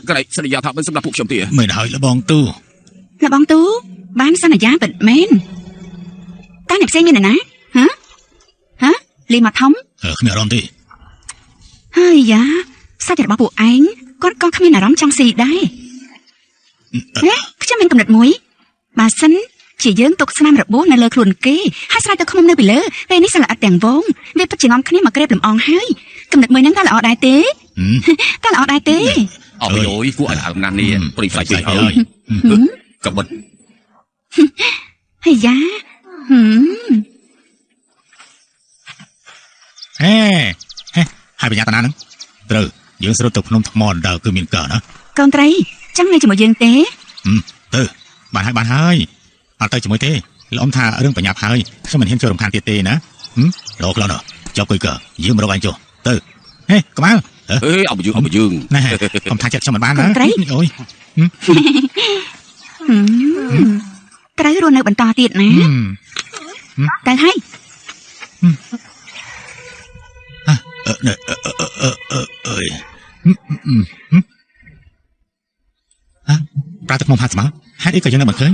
ក្រែកសន្យាថាមិនសម្រាប់ពួកខ្ញុំទេ មែនហើយលបងទូ លបងទូបានសន្យាពិតមែនតើអ្នកផ្សេងមានអ្នកណាហ៎ហ៎លីមកធំ គ្មានអារម្មណ៍ទេ ហើយយ៉ាសាច់របស់ពួកឯងគាត់ក៏គ្មានអារម្មណ៍ចង់ស៊ីដែរហេខ្ញុំមានកំណត់មួយបើសិនជាយើងទុកស្នាមរបួសនៅលើខ្លួនគេហើយស្រែកទៅខ្មុំនៅពីលើពេលនេះសិល្អិតទាំងវងវាពិតជានាំគ្នាមកក្រេបលំអងហើយកំណត់មួយហ្នឹងតើល្អដែរទេតើល្អដែរទេ អស់យោយគួរឲ្យដើមណាស់នេះព្រីផ្សាយពេកហើយកបិត ហើយយ៉ា ហេហេហើយបញ្ញាតាណាហ្នឹងត្រូវ យើងស្រុតទៅភ្នំថ្មអណ្ដើកគឺមានការណា កូនត្រីចង់នៅជាមួយយើងទេ ទៅបានហើយបានហើយអត់ទៅជាមួយទេលោកអ៊ំថារឿងបញ្ញាប់ហើយខ្ញុំមិនហ៊ានចូលរំខានទៀតទេណាលោកខ្លះណាចាប់គុយកើយើងមករកឯងចុះទៅហេកម៉ាល់ អេអបយើងអបយើង ណែកុំថាចិត្តខ្ញុំមិនបានណាអូយ ត្រូវរស់នៅបន្តទៀតណាទៅហើយ អើយប្រាទឹកមុំហាត់ស្មៅហេតុអីក៏យើងនៅមិនឃើញ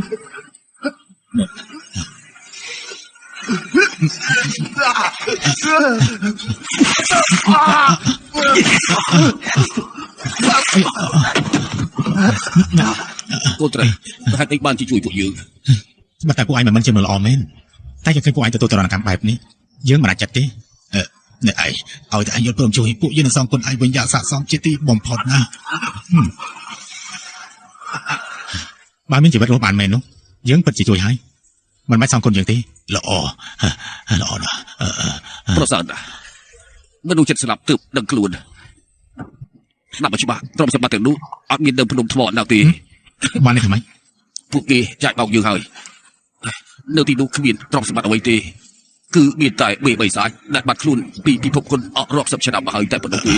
កូនត្រីហេតុអីបានជាជួយពួកយើង ស្បិតតែពួកឯងមិនមែនជាមនុស្សល្អមែនតែយើងឃើញពួកឯងទទួលទរណកម្មបែបនេះយើងមិនអាចចិត្តទេអ្នកឯងឲ្យតែឯងយល់ព្រមជួយពួកយើងនឹងសងគុណឯងវិញយ៉ាងស័ក្តិសមជាទីបំផុតណាបើមានជីវិតរស់បានមែននោះយើងពិតជាជួយហើយមិនបាច់សងគុណយើងទេល្អល្អណាស់ ប្រសើរណាស់មនុស្សចិត្តស្លាប់ទើបដឹងខ្លួនស្ដាប់ឲ្យច្បាស់ទ្រព្យសម្បត្តិទាំងនោះអត់មាននៅភ្នំថ្មដល់ទេ បាននេះថ្មី ពួកគេចាច់បោកយើងហើយនៅទីនោះគ្មានទ្រព្យសម្បត្តិអ្វីទេគឺមានតែបេបីសាច់ដែលបាត់ខ្លួនពីពិភពគុណអស់រាប់សិបឆ្នាំមកហើយតែប៉ុណ្ណោះទេ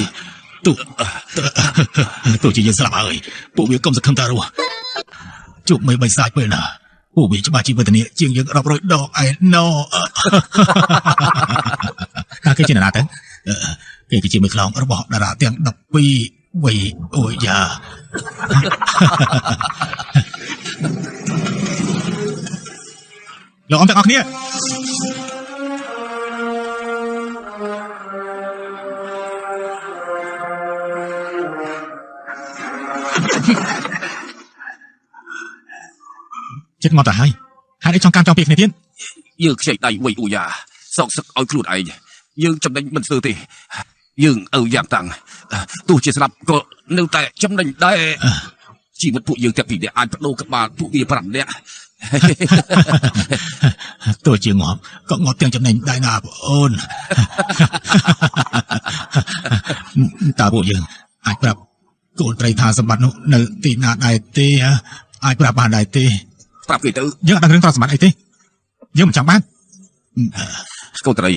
ទោះជាយើងស្លាប់ហើយពួកវាកុំសង្ឃឹមថារស់ជួបមេបីសាច់ពេលណាពួកវាច្បាស់ជាវេទនាជាងយើងរាប់រយដងឯណោតើគេជានរណាទៅគេគឺជាមេខ្លោងរបស់តារាទាំង12វៃអូយ៉ាលោកអ៊ំទាំងអស់គ្នាចិត្តមកទៅហើយហេតុអីចង់កម្មចង់ពីគ្នាទៀត យើងខ្ចីដៃវៃអ៊ូយ៉ាសោកសឹកឲ្យខ្លួនឯងយើងចំណេញមិនស្ទើរទេយើងឪយ៉ាងតាំងទោះជាស្លាប់ក៏នៅតែចំណេញដែរជីវិតពួកយើងទាំងពីរនាក់អាចបដូរក្បាលពួកវា5នាក់ ទោះជាងាប់ក៏ងាប់ទាំងចំណេញដែរណាបងអូនតើពួកយើងអាចប្រាប់កូនត្រីថាសម្បត្តិនោះនៅទីណាដែរទេអាចប្រាប់បានដែរទេ ប្រាប់គេទៅ យើងអត់ដឹងរឿងទ្រព្យសម្បត្តិអីទេយើងមិនចង់បាន កូនត្រី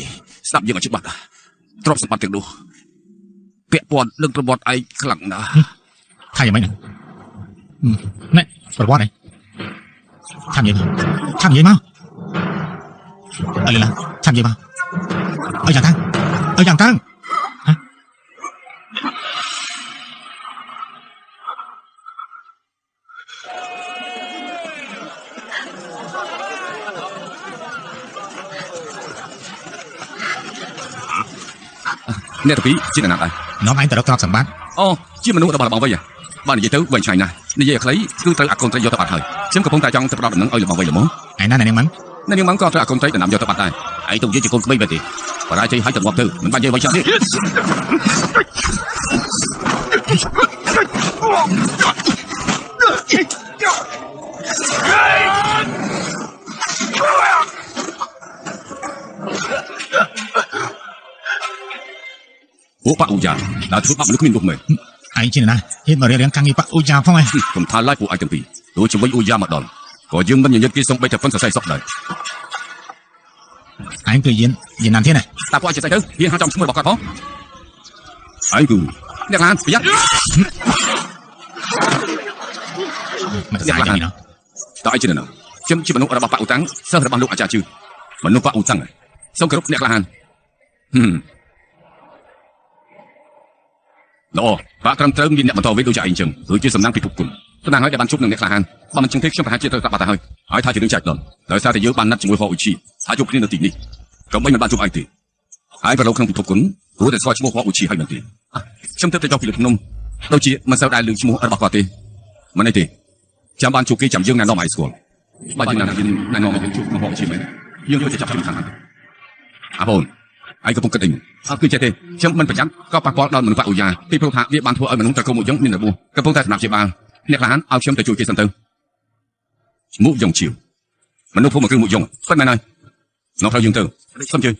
ស្ដាប់យើងឲ្យច្បាស់ទ្រព្យសម្បត្តិទាំងនោះពាក់ព័ន្ធនឹងប្រវត្តិឯងខ្លាំងណាស់ ថាយ៉ាងម៉េចហ្នឹងណែប្រវត្តិអីឆាំនិយាយមកឆាំនិយាយមកអើលីឡាឆាំនិយាយមកឲ្យយ៉ាងតាំងឲ្យយ៉ាងតាំង អ្នកទាំងពីរជាអ្នកណាដែរ នាំឯងទៅរកទ្រព្យសម្បត្តិ អូជាមនុស្សរបស់បងវៃបើនិយាយទៅវែងឆ្ងាយណាស់និយាយឲ្យខ្លីគឺត្រូវអាកូនត្រីយកទៅបាត់ហើយខ្ញុំកំពុងតែចង់ទៅផ្ដល់ដំណឹងឲ្យរបស់វៃល្មម ឯណាអ្នកនាងម៉ាំង អ្នកនាងម៉ាំងក៏ត្រូវអាកូនត្រីដណ្ដើមយកទៅបាត់ដែរ ឯងទៅនិយាយជាកូនក្មេងបែបទេបរាជ័យឲ្យទៅងាប់ទៅមិនបាច់និយាយវៃចាំទេ ពួកប៉ាអ៊ូយ៉ាដែលធ្វើបាបមនុស្សគ្មានទោសមែន ឯងជាអ្នកណាហ៊ានមករៀបរៀងការងារប៉ាអ៊ូយ៉ាផងឯង កុំថាឡើយពួកឯងទាំងពីរទោះជាវិញអ៊ូយ៉ាមកដល់ក៏យើងមិនញញឹតគេសូម្បីតែហ្វិនសរសៃសក់ដែរ ឯងគឺយានយានណានធានណា តើពួកឯងជាស្អីទៅហ៊ានហៅចំឈ្មោះរបស់គាត់ផងឯងគឺអ្នកឡានប្រយ័ត្ន មកស្អាតយ៉ាងនេះណោះ តើឯងជាអ្នកណាខ្ញុំជាមនុស្សរបស់ប៉ាអ៊ូតាំងសិស្សរបស់លោកអាចារ្យជឺមនុស្សប៉ាអ៊ូតាំងសូមគោរពអ្នកក្លាហានល្អបាក់ត្រឹមត្រូវមានអ្នកបន្តវេនដូចជាឯងចឹងគឺជាសំណាងពិភពគុណសំណាងហើយដែលបានជួបនឹងអ្នកក្លាហានបើមិនចឹងទេខ្ញុំប្រហែលជាត្រូវស្លាប់បាត់ទៅហើយហើយថាជារឿងចែកដន្យដោយសារតែយើងបានណាត់ជាមួយហោអ៊ូជីហើយជួបគ្នានៅទីនេះក៏មិនបានជួបឯងទេហើយប្រឡូកក្នុងពិភពគុណព្រោះតែស្គាល់ឈ្មោះហោអ៊ូជីហើយមិនទេខ្ញុំទើបតែចុះពីលើភ្នំដូចជាមិនសូវដែលឮឈ្មោះរបស់គាត់ទេមិនអីទេចាំបានជួបគេចាំយើងណែនាំឲ្យស្គាល់បើយើងណែនាំឲ្យយើងជួបនឹងហោអ៊ូជីមែនយើងទៅចាប់ជុំខាងអាបងឯងកំពុងគិតអីអត់គឺចេះទេខ្ញុំមិនប្រយ័ត្នក៏ប៉ះពាល់ដល់មនុស្សប៉ាអ៊ូយ៉ាពីព្រោះថាវាបានធ្វើឲ្យមនុស្សត្រកូលមួយយើងមានរបួសកំពុងតែសម្រាប់ជាបាលអ្នកក្លាហានឲ្យខ្ញុំទៅជួយគេសិនទៅមុខយ៉ងជាវមនុស្សភូមិគឺមុខយ៉ងពិតមែនហើយនោះត្រូវយើងទៅសូមជឿ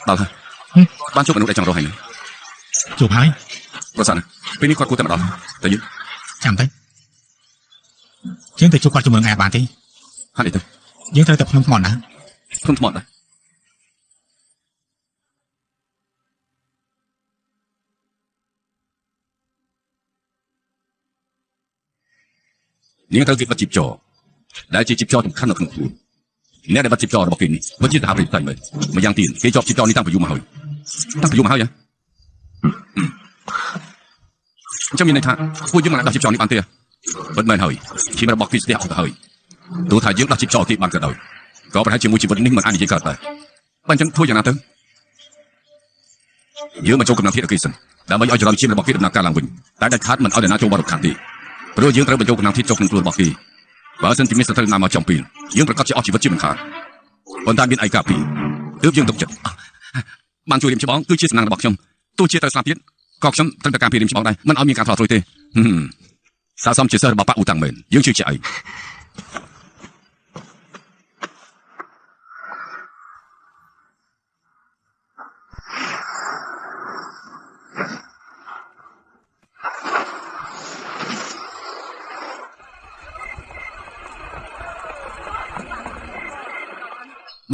ដល់ហើយបានជួបមនុស្សដែលចង់រកហើយ ជួបហើយ ប្រសិនពេលនេះគាត់គួរតែមកដល់តែយើង ចាំទៅយើងទៅជួបគាត់ជាមួយនឹងឯងបានទេ ហេតុអីទៅ យើងត្រូវតែភ្នំថ្មណា ភ្នំថ្មដែរនាងត្រូវគេបិទជីបចរដែលជាជីបចរសំខាន់នៅក្នុងខ្លួនអ្នកដែលបិទជីបចររបស់គេនេះពិតជាសហប្រតិបត្តិមែនម្យ៉ាងទៀតគេជាប់ជីបចរនេះតាំងពីយូរមកហើយតាំងពីយូរមកហើយអញ្ចឹងមានន័យថាពួកយើងមិនអាចដោះជីបចរនេះបានទេពិតមែនហើយឈាមរបស់គេស្ទះអស់ទៅហើយទោះថាយើងដោះជីបចរគេបានក៏ដោយក៏ប្រហែលជាមួយជីវិតនេះមិនអាចនិយាយកើតដែរបើអញ្ចឹងធ្វើយ៉ាងណាទៅយើងមកចូលកំណត់ធាតុគេសិនដើម្បីឲ្យចរន្តឈាមរបស់គេដំណើរការឡើងវិញតែដាច់ខាតមិនឲ្យនរណាចូលបរិខាត់ទេព្រោះយើងត្រូវបញ្ចូលកំណត់ធាតុចូលក្នុងខ្លួនរបស់គេបើសិនជាមានសត្រូវណាមកចំពេលយើងប្រកាសជាអស់ជីវិតជាមិនខានប៉ុន្តែមានឯកាពីទើបយើងទុកចិត្តបានជួយរៀមច្បងគឺជាសំណាងរបស់ខ្ញុំទោះជាត្រូវស្លាប់ទៀតក៏ខ្ញុំត្រូវតែការពាររៀមច្បងដែរមិនឲ្យមានការថតទ្រុយទេសាកសមជាសិស្សរបស់ប៉ាអ៊ូតាំងមែនយើងជឿជាក់អី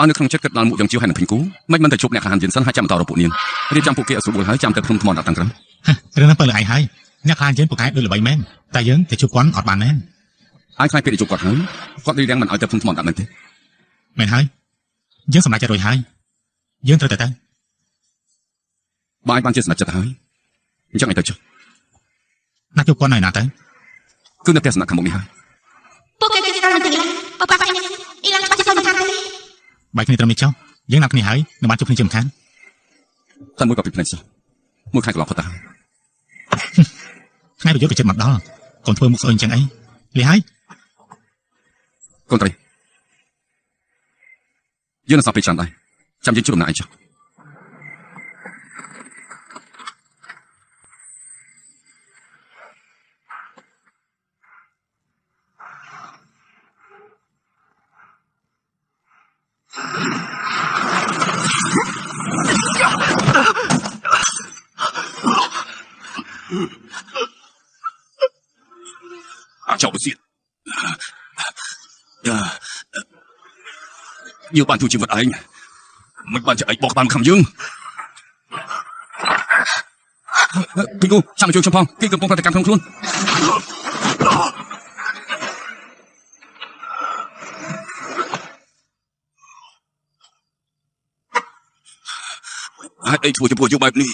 បាននៅក្នុងចិត្តគិតដល់មុខយ៉ាងជាវហើយនឹងភីងគូមិនទៅជួបអ្នកខានយិនសិនហើយចាំបន្តរកពួកនាងរៀបចំពួកគេឲ្យស្រួលហើយចាំទៅភ្នំថ្មដាក់តាំងក្រឹម រឿងហ្នឹងពើលើឯងហើយអ្នកខានយិនពូកែដូចល្បីមែនតែយើងទៅជួបគាត់អត់បានមែនហើយខ្លាចពេលទៅជួបគាត់ហើយគាត់រៀបរៀងមិនឲ្យទៅភ្នំថ្មដាក់មែនទេមែនហើយយើងសម្រេចចិត្តរួចហើយយើងត្រូវតែទៅបើឯងបានជាសម្រេចចិត្តហើយអញ្ចឹងឯងទៅចុះណាជួបគាត់នៅណាទៅគឺនៅផ្ទះសំណាក់ខាងមុខនេះហើយពួកគេគេត្រូវទៅអ៊ីឡាប៉ាប៉ាអ៊ីឡាច្បាស់ជាមិនខានទេបាយគ្នាត្រឹមនេះចុះយើងណាត់គ្នាហើយនឹងបានជួបគ្នាជាមិនខានតែមួយក៏ពីភ្នែកសោះមួយខែកន្លងផុតទៅហើយ ថ្ងៃប្រយុទ្ធក៏ជិតមកដល់កុំធ្វើមុខស្អុយអញ្ចឹងអីលីហើយកូនត្រីយើងនឹងសោះពេលច្រើនដែរចាំយើងជួបដំណើរឯងចុះចៅបសិតយើងបានជួយជីវិតឯងមិនបានជាឯងបោកបានខំយើងពីគូចាំជួយខ្ញុំផងគេកំពុងប្រតិកម្មក្នុងខ្លួនហេតុអីធ្វើចំពោះយើងបែបនេះ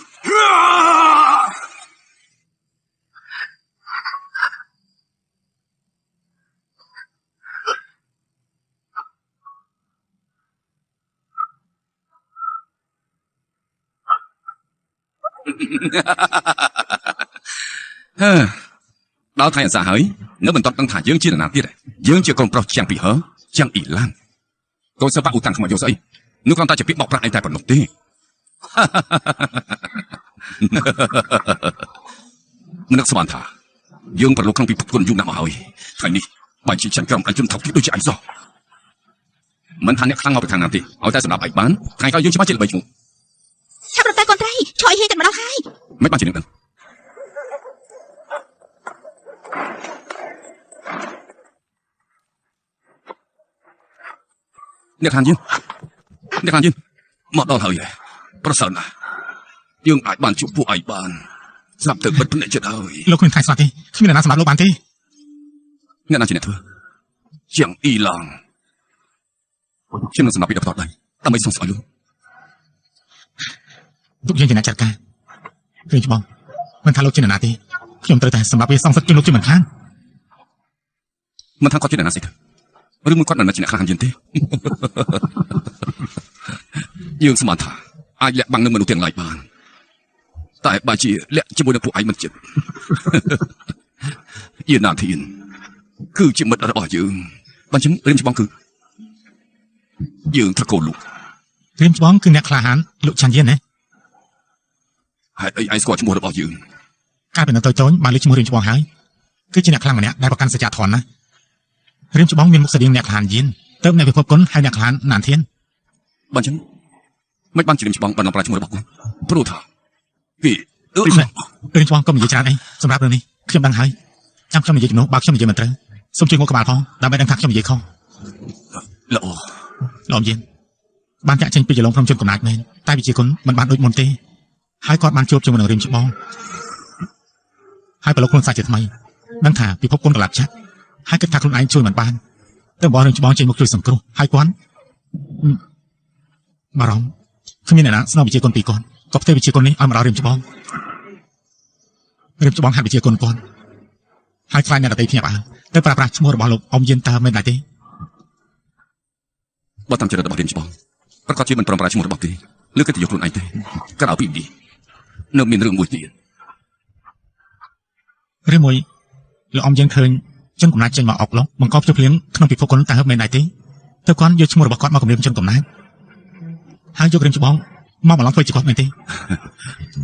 ដល់ថ្ងៃអសាហើយនៅមិនទាន់ដឹងថាយើងជានរណាទៀតយើងជាកូនប្រុសជាងពីហឺជាងអ៊ីឡានកូនសិស្សបាក់អ៊ូតាំងខ្មោចយកស្អីនោះគ្រាន់តែជាពាក្យបោកប្រាស់ឯងតែប៉ុណ្ណោះទេមិននឹកស្មានថាយើងប្រឡូកក្នុងពិភពគុណយូរណាស់មកហើយថ្ងៃនេះបើជាចិនក្រុមអញជន់ថោកទៀតដូចជាអញសោះមិនថាអ្នកខ្លាំងមកពីខាងណាទេឲ្យតែសម្រាប់ឯងបានថ្ងៃក្រោយយើងច្បាស់ជាល្បីឈ្មោះឆាប់រត់ទៅកូនត្រីឆយហេតែម្ដងហើយមិនបានជានឹងដឹងអ្នកខាងយើងអ្នកខាងយើងមកដល់ហើយប្រសើរណាស់យើងអាចបានជួបពួកឯងបានស្រាប់ទៅបិទភ្នែកចិត្តហើយលោកគ្មានថ្ងៃស្លាប់ទេគ្មានអ្នកណាសម្រាប់លោកបានទេអ្នកណាជាអ្នកធ្វើជាងអ៊ីឡង់ខ្ញុំនឹងសម្រាប់ពីដល់ផ្ទាល់ដៃដើម្បីសងស្អុយលោក ទុកយើងជាអ្នកចាត់ការរឿងច្បងមិនថាលោកជាអ្នកណាទេខ្ញុំត្រូវតែសម្រាប់វាសងសឹកជូនលោកជាមិនខាន មិនថាគាត់ជាអ្នកណាស្អីទៅឬមួយគាត់មិនមែនជាអ្នកខ្លាំងជាងទេយើងស្មានថាអាចលាក់បាំងនឹងមនុស្សទាំងឡាយបានតែបើជាលាក់ជាមួយនឹងពួកឯងមិនចិត្តយេណាធានគឺជាមិត្តរបស់យើងបានចឹងរៀមច្បងគឺយើងត្រកូលលោក រៀមច្បងគឺអ្នកក្លាហានលោកឆាន់យៀនណា ហេតុអីឯងស្គាល់ឈ្មោះរបស់យើង កាលពីនៅតូចៗបានលើឈ្មោះរៀមច្បងហើយគឺជាអ្នកខ្លាំងម្នាក់ដែលប្រកាន់សច្ចធម៌ណារៀមច្បងមានមុខស្តៀងអ្នកក្លាហានយៀនទៅអ្នកពិភពគុណហើយអ្នកក្លាហានណានធាន បានចឹង មិនបានជ្រាមច្បាំងបណ្ដំប្រាឈ្មោះរបស់គាត់ព្រោះថាគេ រឿងច្បាំងកុំនិយាយច្រើនអីសម្រាប់រឿងនេះខ្ញុំដឹងហើយចាំខ្ញុំនិយាយជំនួសបើខ្ញុំនិយាយមិនត្រូវសូមជួយងក់ក្បាលផងដើម្បីដឹងថាខ្ញុំនិយាយខុស ល្អ លោកយានបានចាក់ចេញពីចលងភ្នំជនកំណាចមែនតែវិជាគុណមិនបានដូចមុនទេហើយគាត់បានជួបជាមួយនឹងរៀមច្បងហើយប្រឡូកខ្លួនសាច់ជាថ្មីដឹងថាពិភពគុណកលាប់ចាក់ហើយគិតថាខ្លួនឯងជួយមិនបានតែបងរឿងច្បងចេញមកជួយសង្គ្រោះហើយគាត់បារម្ភគ្មានអ្នកណាស្នងវិជាគុណពីគាត់ក៏ផ្ទេរវិជាគុណនេះឲ្យមកដល់រៀមច្បងរៀមច្បងហាត់វិជាគុណគាត់ហើយខ្លាចអ្នកដទៃភ្ញាក់ផ្អើលទៅប្រើប្រាស់ឈ្មោះរបស់លោកអ៊ំយានតើមិនដែរទេ បើតាមចរិតរបស់រៀមច្បងប្រកាសជាមិនព្រមប្រើឈ្មោះរបស់គេឬកិត្តិយសខ្លួនឯងទេក្រៅពីនេះនៅមានរឿងមួយទៀត រឿងមួយលោកអ៊ំយើងឃើញជនកំណាចចេញមកអុកឡុកបង្កប់ជភ្លៀងក្នុងពិភពគុណតើមែនដែរទេទៅគាត់យកឈ្មោះរបស់គាត់មកគំរាមជនកំណាចហើយយករៀមច្បងមកបន្លំធ្វើជាគាត់មែនទេ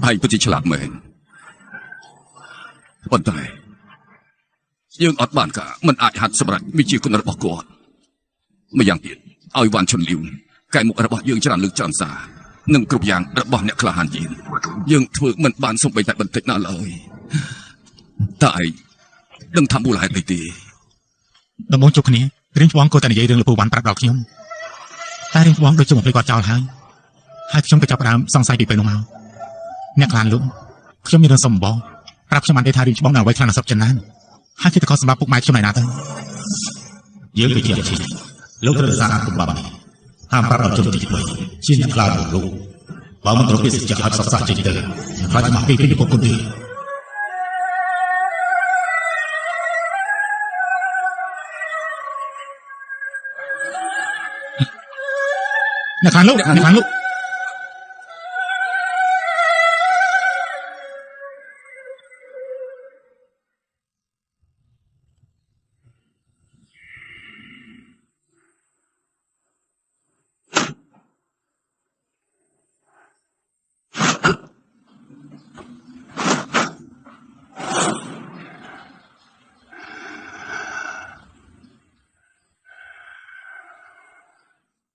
ហើយពិតជាឆ្លាតមែនប៉ុន្តែយើងអត់បានការមិនអាចហាត់សម្រាប់វិជាគុណរបស់គាត់ម្យ៉ាងទៀតឲ្យវ៉ាន់ឈុនលីវកែមុខរបស់យើងច្រើនលើកច្រើនសារនិងគ្រប់យ៉ាងរបស់អ្នកក្លាហានយើងយើងធ្វើមិនបានសំបីតែបន្តិចណាឡើយតើឯងដឹងថាមូលហេតុអីទេ ដំបូងជួបគ្នារៀមច្បងក៏តែនិយាយរឿងលពូវ៉ាន់ប្រាប់ដល់ខ្ញុំតែរៀមច្បងដូចជាបំភ្លេចគាត់ចោលហើយហើយខ្ញុំក៏ចាប់ផ្ដើមសង្ស័យពីពេលនោះមកអ្នកក្លានលោកខ្ញុំមានរឿងសុំបងប្រាប់ខ្ញុំបានទេថារៀមច្បងនៅអ្វីខ្លាំងណាស់ស្រុកចិនណាហើយគេតកសម្រាប់ពុកម៉ែខ្ញុំឯណាទៅយើងគឺជាអាជីពលោកត្រូវសារកំបាំនេះហាមប្រាប់ដល់ជនទី3ជាអ្នកខ្លាចរបស់លោកបើមិនត្រូវពាក្យសច្ចៈឲ្យផ្សព្វផ្សាយចេញទៅខ្លាចមកពីពិភពគុណទេអ្នកខ្លាចលោកអ្នកខ្លាចលោក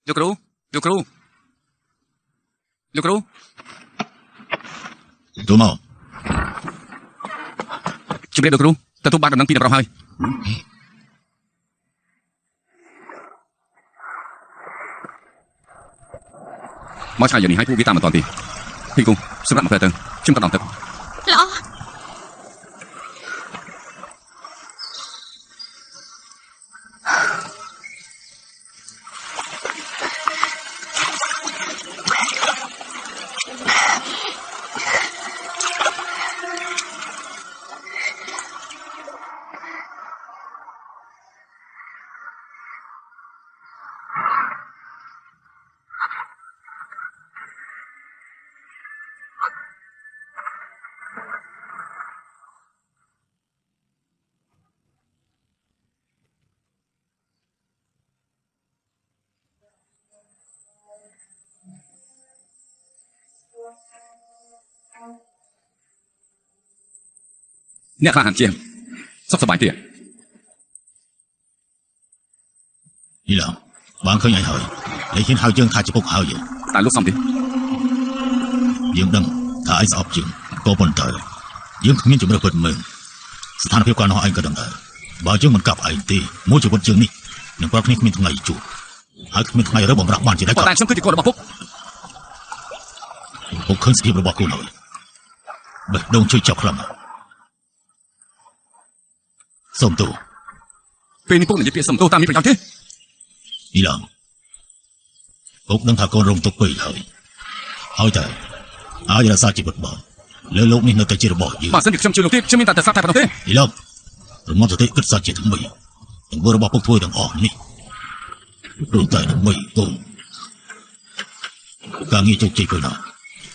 លោកគ្រូលោកគ្រូលោកគ្រូ ទូមក ជំរាបលោកគ្រូទទួលបានដំណឹងពីអ្នកប្រុសហើយមកឆ្ងាយយ៉ាងនេះឲ្យពួកវាតាមមិនតាន់ទេពីគង់សម្រាប់មកផ្លែទៅខ្ញុំក៏ដល់ទឹក ល្អ អ្នកក្លាហានជាងសុខសប្បាយទេ នេះឡងបានឃើញអីហើយលេហ៊ានហៅយើងថាជាពុកហើយ តែលោកសំទេ យើងដឹងថាឯងស្អប់ជាងក៏ប៉ុន្តែយើងគ្មានជំរឿពិតមើលស្ថានភាពកាលនោះឯងក៏ដឹងដែរបើយើងមិនកាប់ឯងទេមួយជីវិតយើងនេះនឹងប្រាប់គ្នាគ្មានថ្ងៃជួបហើយគ្មានថ្ងៃរើបំរាស់បានជាដែរ ប៉ុន្តែខ្ញុំគឺជាកូនរបស់ពុក ពុកឃើញសភាពរបស់ខ្លួនហើយបេះដូងជួយចាប់ខ្លាំងណាស់សូមទោស ពេលនេះពុកនិយាយពាក្យសុំទោសតាមមានប្រយោជន៍ទេ នេះឡងពុកដឹងថាកូនរងទុកពេកហើយហើយតែអាចរក្សាជីវិតបានលើលោកនេះនៅតែជារបស់យើង បើសិនជាខ្ញុំជឿលោកទេខ្ញុំមានតែតែស្រាប់តែប៉ុណ្ណោះទេ នេះឡងរំមត់សតិគិតសាច់ជាថ្មីទង្វើរបស់ពុកធ្វើទាំងអស់នេះព្រោះតែដើម្បីកូនការងារជោគជ័យពេលណា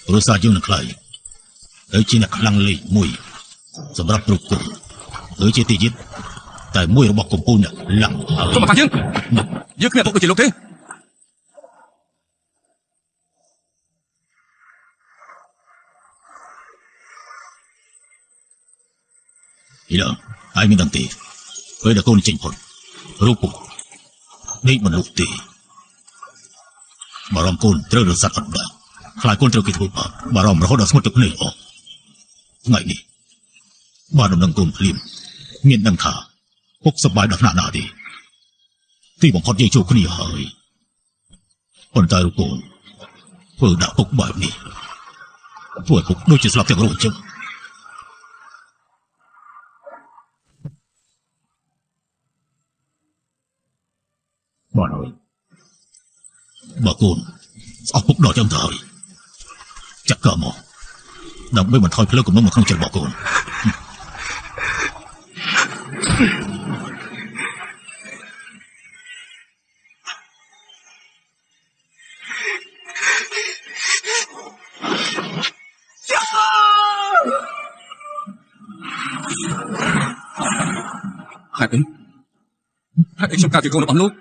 គ្រួសារយើងនឹងខ្លាយទៅជាអ្នកខ្លាំងលេខមួយសម្រាប់គ្រប់គ្រងឬជាទីជាតិតែមួយរបស់កំពូលអ្នកឡើងហើយ កុំមកប៉ះយើងយើងគ្មានពុកដូចជាលោកទេ នេះឡងហើយមានដឹងទេពេលដែលកូនចេញផុតរូបពុកដេកមិនលុកទេបារម្ភកូនត្រូវរស័តអត់ដែរ ខ្លាចកូនត្រូវគេធ្វើបាបបារម្ភរហូតដល់ស្ងួតទឹកភ្នែកអស់ថ្ងៃនេះបានដំណឹងកូនភ្លាមមានដឹងថាពុកសប្បាយដល់ថ្នាក់ណាទេទីបំផុតយើងជួបគ្នាហើយប៉ុន្តែរូបកូនធ្វើដាក់ពុកបែបនេះធ្វើឲ្យពុកដូចជាស្លាប់ទាំងរស់អញ្ចឹងបាទហើយបើកូនស្អប់ពុកដល់ចឹងទៅហើយចាក់កមកដើម្បីបន្ថយភ្លើងគំនុំនៅក្នុងចិត្តរបស់កូនហេតុអីហេតុអីខ្ញុំកើតជាកូនរបស់លោក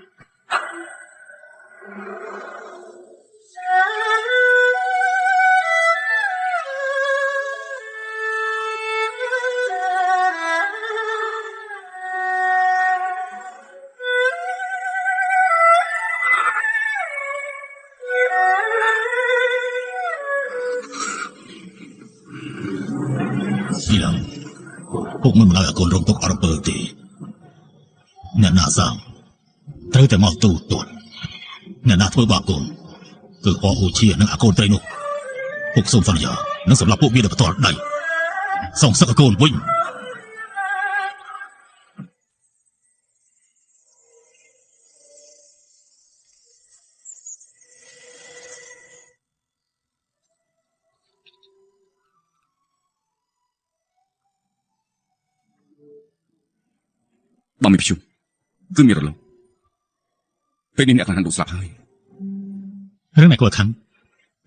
ពីឡើងពុកមិនម្ល៉េះឲ្យកូនរងទុកអរពើទេអ្នកណាសាងត្រូវតែមកទូទាត់អ្នកណាធ្វើបាបកូនគឺអអូជានិងអាកូនត្រីនោះពុកសូមសន្យានឹងសម្លាប់ពួកវាដោយផ្ទាល់ដៃសងសឹកឲ្យកូនវិញបើមានព្យុះគឺមានរលកពេលនេះអ្នកក្លាហានលោកស្លាប់ហើយរឿងដែលគួរខឹង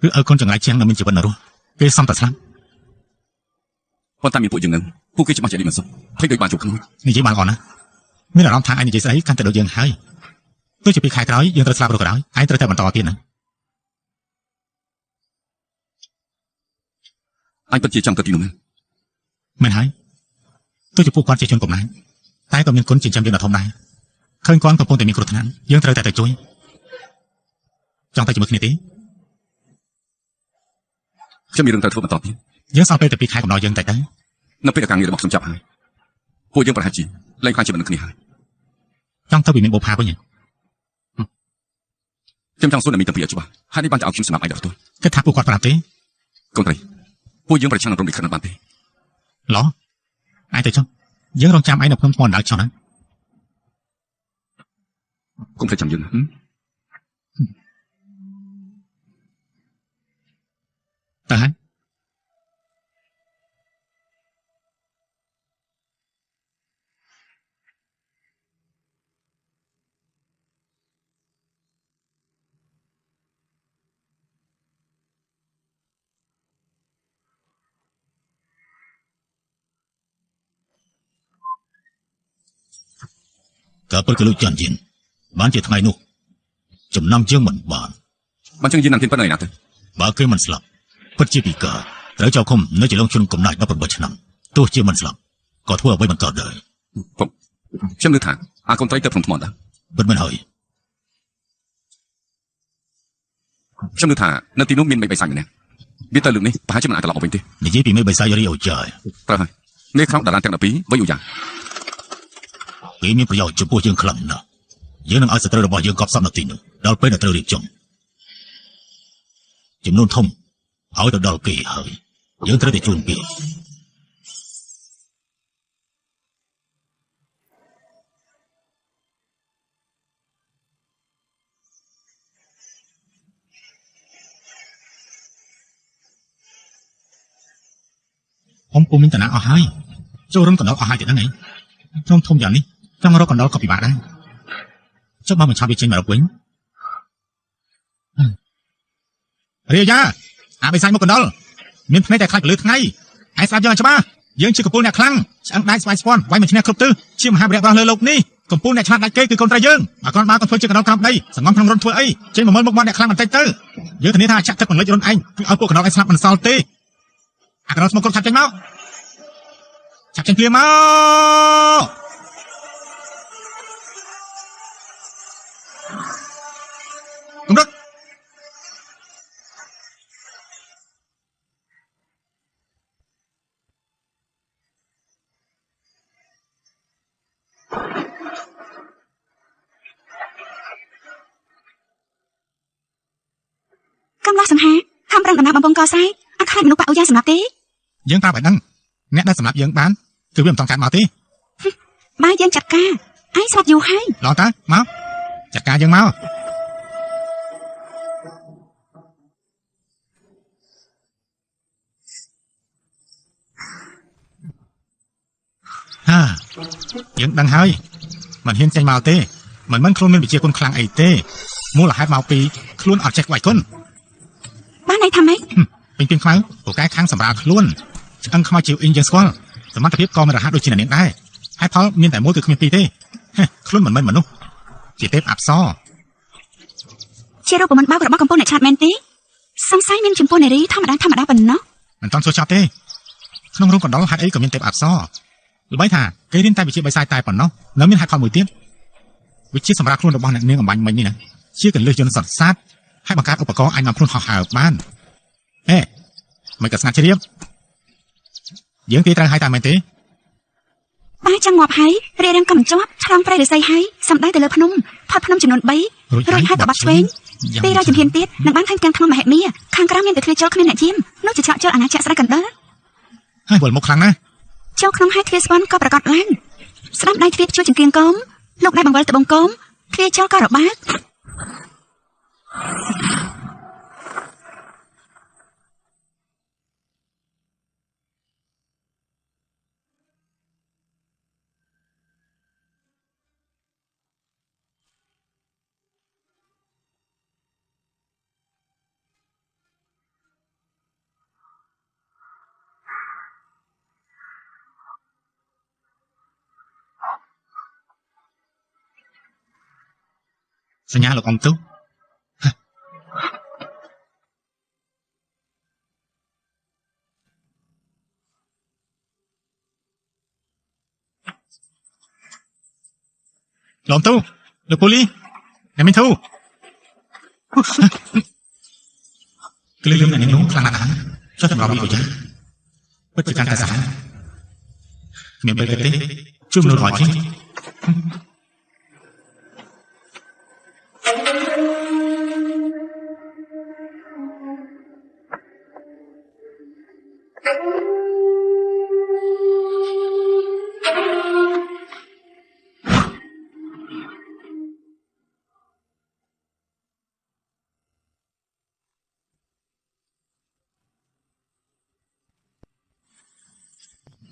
គឺឲ្យកូនចង្រៃជាងនៅមានជីវិតនៅរស់គេសំតែស្លាប់ប៉ុន្តែមានពួកយើងនឹងពួកគេច្បាស់ជានេះមិនសុខភ័យដូចបានជួបខ្មោចនិយាយបានល្អណាស់មានអារម្មណ៍ថាឯងនិយាយស្អីកាន់តែដូចយើងហើយទោះជាពីខែក្រោយយើងត្រូវស្លាប់ឬក៏ដោយឯងត្រូវតែបន្តទៀតណាអញពិតជាចង់ទៅទីនោះមែនមែនហើយទោះជាពួកគាត់ជាជនកំណាញ់តែក៏មានគុណចិញ្ចឹមយើងដល់ធំដែរឃើញគាត់កំពុងតែមានគ្រោះថ្នាក់យើងត្រូវតែទៅជួយចង់ទៅជាមួយគ្នាទេខ្ញុំមានរឿងត្រូវធ្វើបន្តទៀតយើងសល់ពេលតែពីខែកំណត់យើងតែទៅនៅពេលការងាររបស់ខ្ញុំចាប់ហើយពួកយើងប្រហែលជាលែងខ្លាចជាមនុស្សគ្នាហើយចង់ទៅពីមានបុផាវិញខ្ញុំចង់សួរអ្នកមីតាពីឲ្យច្បាស់ហើយនេះបានจะឲ្យខ្ញុំសម្រាប់ឯងដល់ផ្ទាល់គិតថាពួកគាត់ប្រាប់ទេកូនត្រីពួកយើងប្រឆាំងនឹងរំលិខិតមិនបានទេឡោះឯងទៅចុះយើងរងចាំឯងនៅភ្នំថ្មដល់ចុះណាកុំភ្លេចចាំយើងណាតើហើយការពិតគឺលោកចាន់ជីនបានជាថ្ងៃនោះចំណាំយើងមិនបានបានចឹងយើងនឹងធានប៉ុណ្ណឹងណាទៅបើគេមិនស្លាប់ពិតជាពិការត្រូវចោលឃុំនៅជាលងជនកំណាច18ឆ្នាំទោះជាមិនស្លាប់ក៏ធ្វើអ្វីមិនកើតដែរខ្ញុំលើថាអាកូនត្រីទៅភ្នំថ្មដែរពិតមែនហើយខ្ញុំលើថានៅទីនោះមានមេបិសាចម្នាក់វាទៅលើកនេះប្រហែលជាមិនអាចត្រឡប់មកវិញទេនិយាយពីមេបិសាចរីអូចាយត្រូវហើយមេខ្លោងតារាទាំង12វិញអូយ៉ាគេមានប្រយោជន៍ចំពោះយើងខ្លាំងណាស់យើងនឹងឲ្យសត្រូវរបស់យើងកប់សពនៅទីនោះដល់ពេលដែលត្រូវរៀបចំចំនួនធំឲ្យទៅដល់គេហើយយើងត្រូវតែជូនគេผมពុំមានតំណែងអស់ហើយចូលរំកណ្ដុរអស់ហើយទៀតហ្នឹងឯងខ្ញុំធំយ៉ាងនេះចង់រកកណ្ដុរក៏ពិបាកដែរចុះបើមិនឆាប់វាចេញមករកវិញរាយាអាបិសាចមកកណ្ដុរមានភ្នែកតែខ្លាចពលឺថ្ងៃឯងស្ដាប់យើងឲ្យច្បាស់យើងជាកំពូលអ្នកខ្លាំងឆ្អឹងដៃស្វែងស្ពាន់វាយមិនឈ្នះគ្រប់ទិសជាមហាវីរៈប្រុសលើលោកនេះកំពូលអ្នកឆ្លាតដាច់គេគឺកូនត្រីយើងបើគ្រាន់បើកុំធ្វើជាកណ្ដុរក្រោមដីសង្ងំក្នុងរន្ធធ្វើអីចេញមកមើលមុខមាត់អ្នកខ្លាំងបន្តិចទៅយើងធានាថាចាក់ទឹកបន្លិចរន្ធឯងគឺឲ្យពួកកណ្ដុរឯងស្លាប់មិនសល់ទេអាកណ្ដុរស្មោកគ្រប់ឆាប់ចេញមកឆាប់ចេញភ្លាមមកកម្រិត កំឡោះសង្ហាខំប្រឹងដំណើរបំពង់កសាយអត់ខ្លាចមនុស្សបាក់អូយ៉ាសម្រាប់ទេ យើងប្រាប់ឲ្យដឹងអ្នកដែលសម្រាប់យើងបានគឺវាមិនຕ້ອງកើតមកទេ បើយើងចាត់ការឯងស្លាប់យូរហើយ ឡងតើមកចាត់ការយើងមកហាយើងដឹងហើយមិនហ៊ានចេញមកទេមិនមិនខ្លួនមានវិជាគុណខ្លាំងអីទេមូលហេតុមកពីខ្លួនអត់ចេះក្បាច់គុណ បានន័យថាម៉េច ពេញពេញខ្មៅពូកែខាងសម្រាលខ្លួនឆ្អឹងខ្មៅជាវអ៊ីងយើងស្គាល់សមត្ថភាពក៏មិនរហ័សដូចជាអ្នកនាងដែរហើយផលមានតែមួយគឺគ្មានពីរទេខ្លួនមិនមែនមនុស្សជាទេពអប្សរ ជារូបមន្តបោករបស់កំពុងអ្នកឆាតមែនទេសង្ស័យមានចំពោះនារីធម្មតាធម្មតាប៉ុណ្ណោះ មិនតន់សួរចប់ទេក្នុងរោងកណ្ដុលហេតុអីក៏មានទេពអប្សរល្បីថាគេរៀនតែវិជ្ជាបិសាចតែប៉ុណ្ណោះនៅមានហេតុផលមួយទៀតវិជ្ជាសម្រាប់ខ្លួនរបស់អ្នកនាងអំបញ្ញមិញនេះណាជាកលឹះយន្តសត្វសាតហើយបង្កើតឧបករណ៍អាចនាំខ្លួនហោះហើរបានអេមិនក៏ស្ងាត់ជ្រាបយើងទីត្រូវឲ្យតាមមែនទេ បើចង់ងាប់ហើយរារាំងក៏មិនជាប់ឆ្លងព្រៃឫស្សីហើយសំដៅទៅលើភ្នំផុតភ្នំចំនួន3រួចហើយក៏បាត់ឆ្វេង200ជំហានទៀតនឹងបានឃើញទាំងថ្មមហិមាខាងក្រោមមានតែទ្វារចូលគ្មានអ្នកយាមនោះជាឆ្លក់ចូលអាណាចក្រស្រែកកណ្ដុល ហើយវិលមុខខ្លាំងណាស់ ចូលក្នុងហើយទ្វារស្វាន់ក៏ប្រកាសឡើងស្ដាំដៃទ្វារជួចចង្គៀងកោមលោកដៃបង្វិលត្បូងកោមទ្វារចូលក៏របើក សញ្ញាលោកអង្គទូលោកទូលោកពូលីអ្នកមីងធូក្លឺលឹមអ្នកនោះខ្លាំងណាស់ចុះសម្រាប់វីក៏យ៉ាងពិតជាកាន់តែសាហាវគ្មានពេលទេជួយមនុស្សរយជាង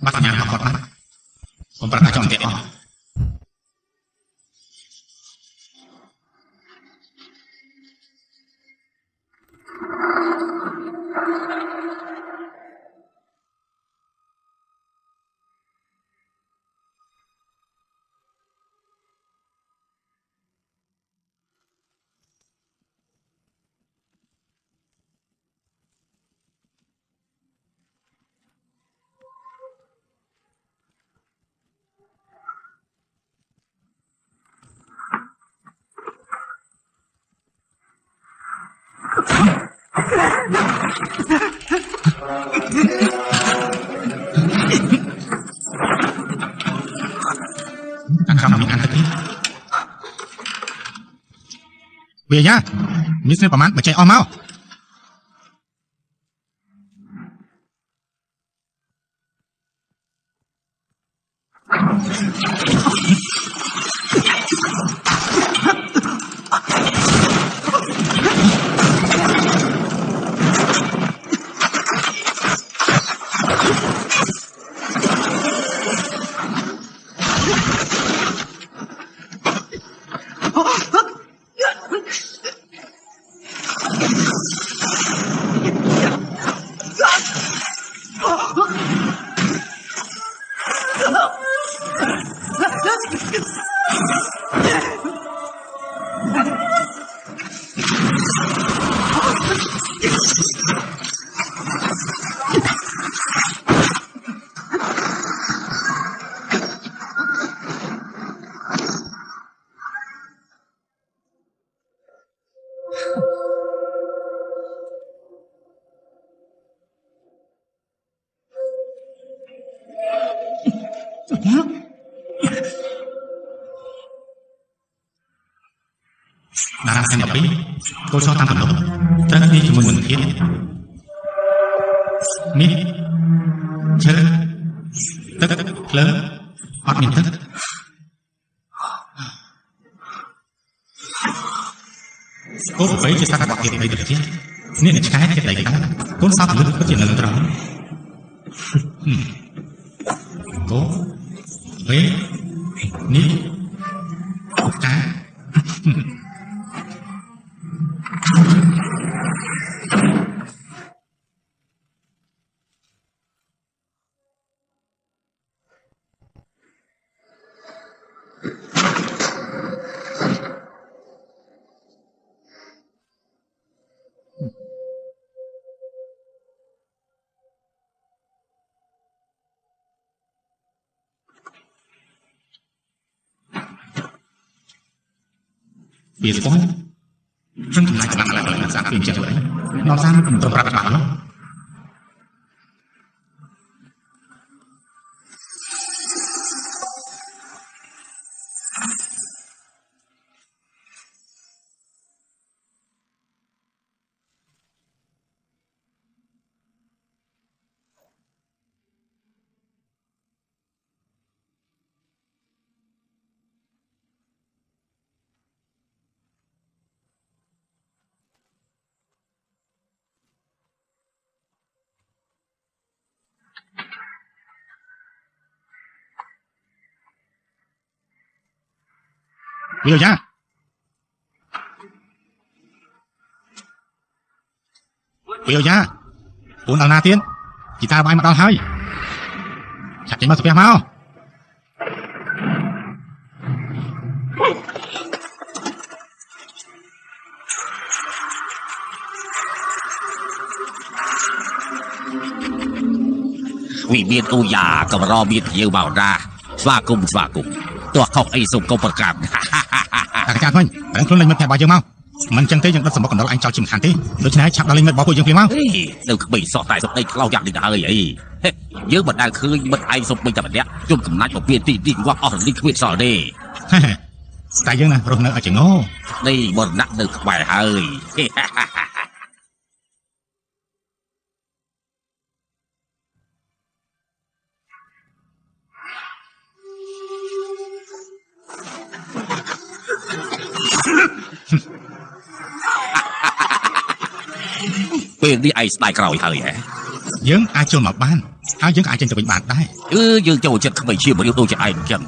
បាត់សញ្ញាគាត់ណាខ្ញុំប្រាថ្នាចង់ទេអស់ខាងក្រោមមានអានទឹកនេះវាយ៉ាមានស្នេហ៍ប្រហែលបើចេះអស់មក តារា M12 កូនសតាមកំណត់ត្រូវគ្នាជាមួយនឹងធាតុមាសឈើទឹកភ្លើងអត់មានទឹកកូនប្របីជាសត្វរបស់ធាតុដីត្រជាក់នេះនឹងឆ្កែធាតុដីក្តៅកូនសោកលឹកពិតជានឹងត្រង់កូវេនេះកាវាស្គាល់ខ្ញុំចំណាយកម្លាំងឡើងឡើងសាពីចឹងវិញដល់សាមិនត្រឹមប្រាប់ច្បាស់នោះវាយ៉ាវាយ៉ាពូនដល់ណាទៀតជីតាបាយមកដល់ហើយឆាប់ចេញមកស្ពះមក វិមានអូយ៉ាកម្រមានភ្ញៀវមកណាស្វាគមន៍ស្វាគមន៍ទោះខុសអីសូមកុំប្រកាន់ អាចារ្យវិញប្រឹងខ្លួនលេងមិត្តភក្តិរបស់យើងមកមិនចឹងទេយើងដុតសម្បុកកណ្ដុរអញចោលជាមិនខានទេដូច្នេះឆាប់ដល់លេងមិត្តរបស់ពួកយើងភ្លាមមក នៅក្មេងសោះតែសម្ដីខ្លោចយ៉ាងនេះទៅហើយអីយើងមិនដែលឃើញមិត្តឯងសូម្បីតែម្នាក់ជុំកំណាច់មកពីទីនេះងាប់អស់រលីងគ្មានសល់ទេ តែយើងណារស់នៅឲ្យចងោ នេះមរណៈនៅក្បែរហើយ ពេលនេះឯងស្ដាយក្រោយហើយហ៎ យើងអាចចូលមកបានហើយយើងក៏អាចចេញទៅវិញបានដែរ អឺយើងចូលចិត្តក្មេងជាមនុស្សដូចជាឯងអញ្ចឹង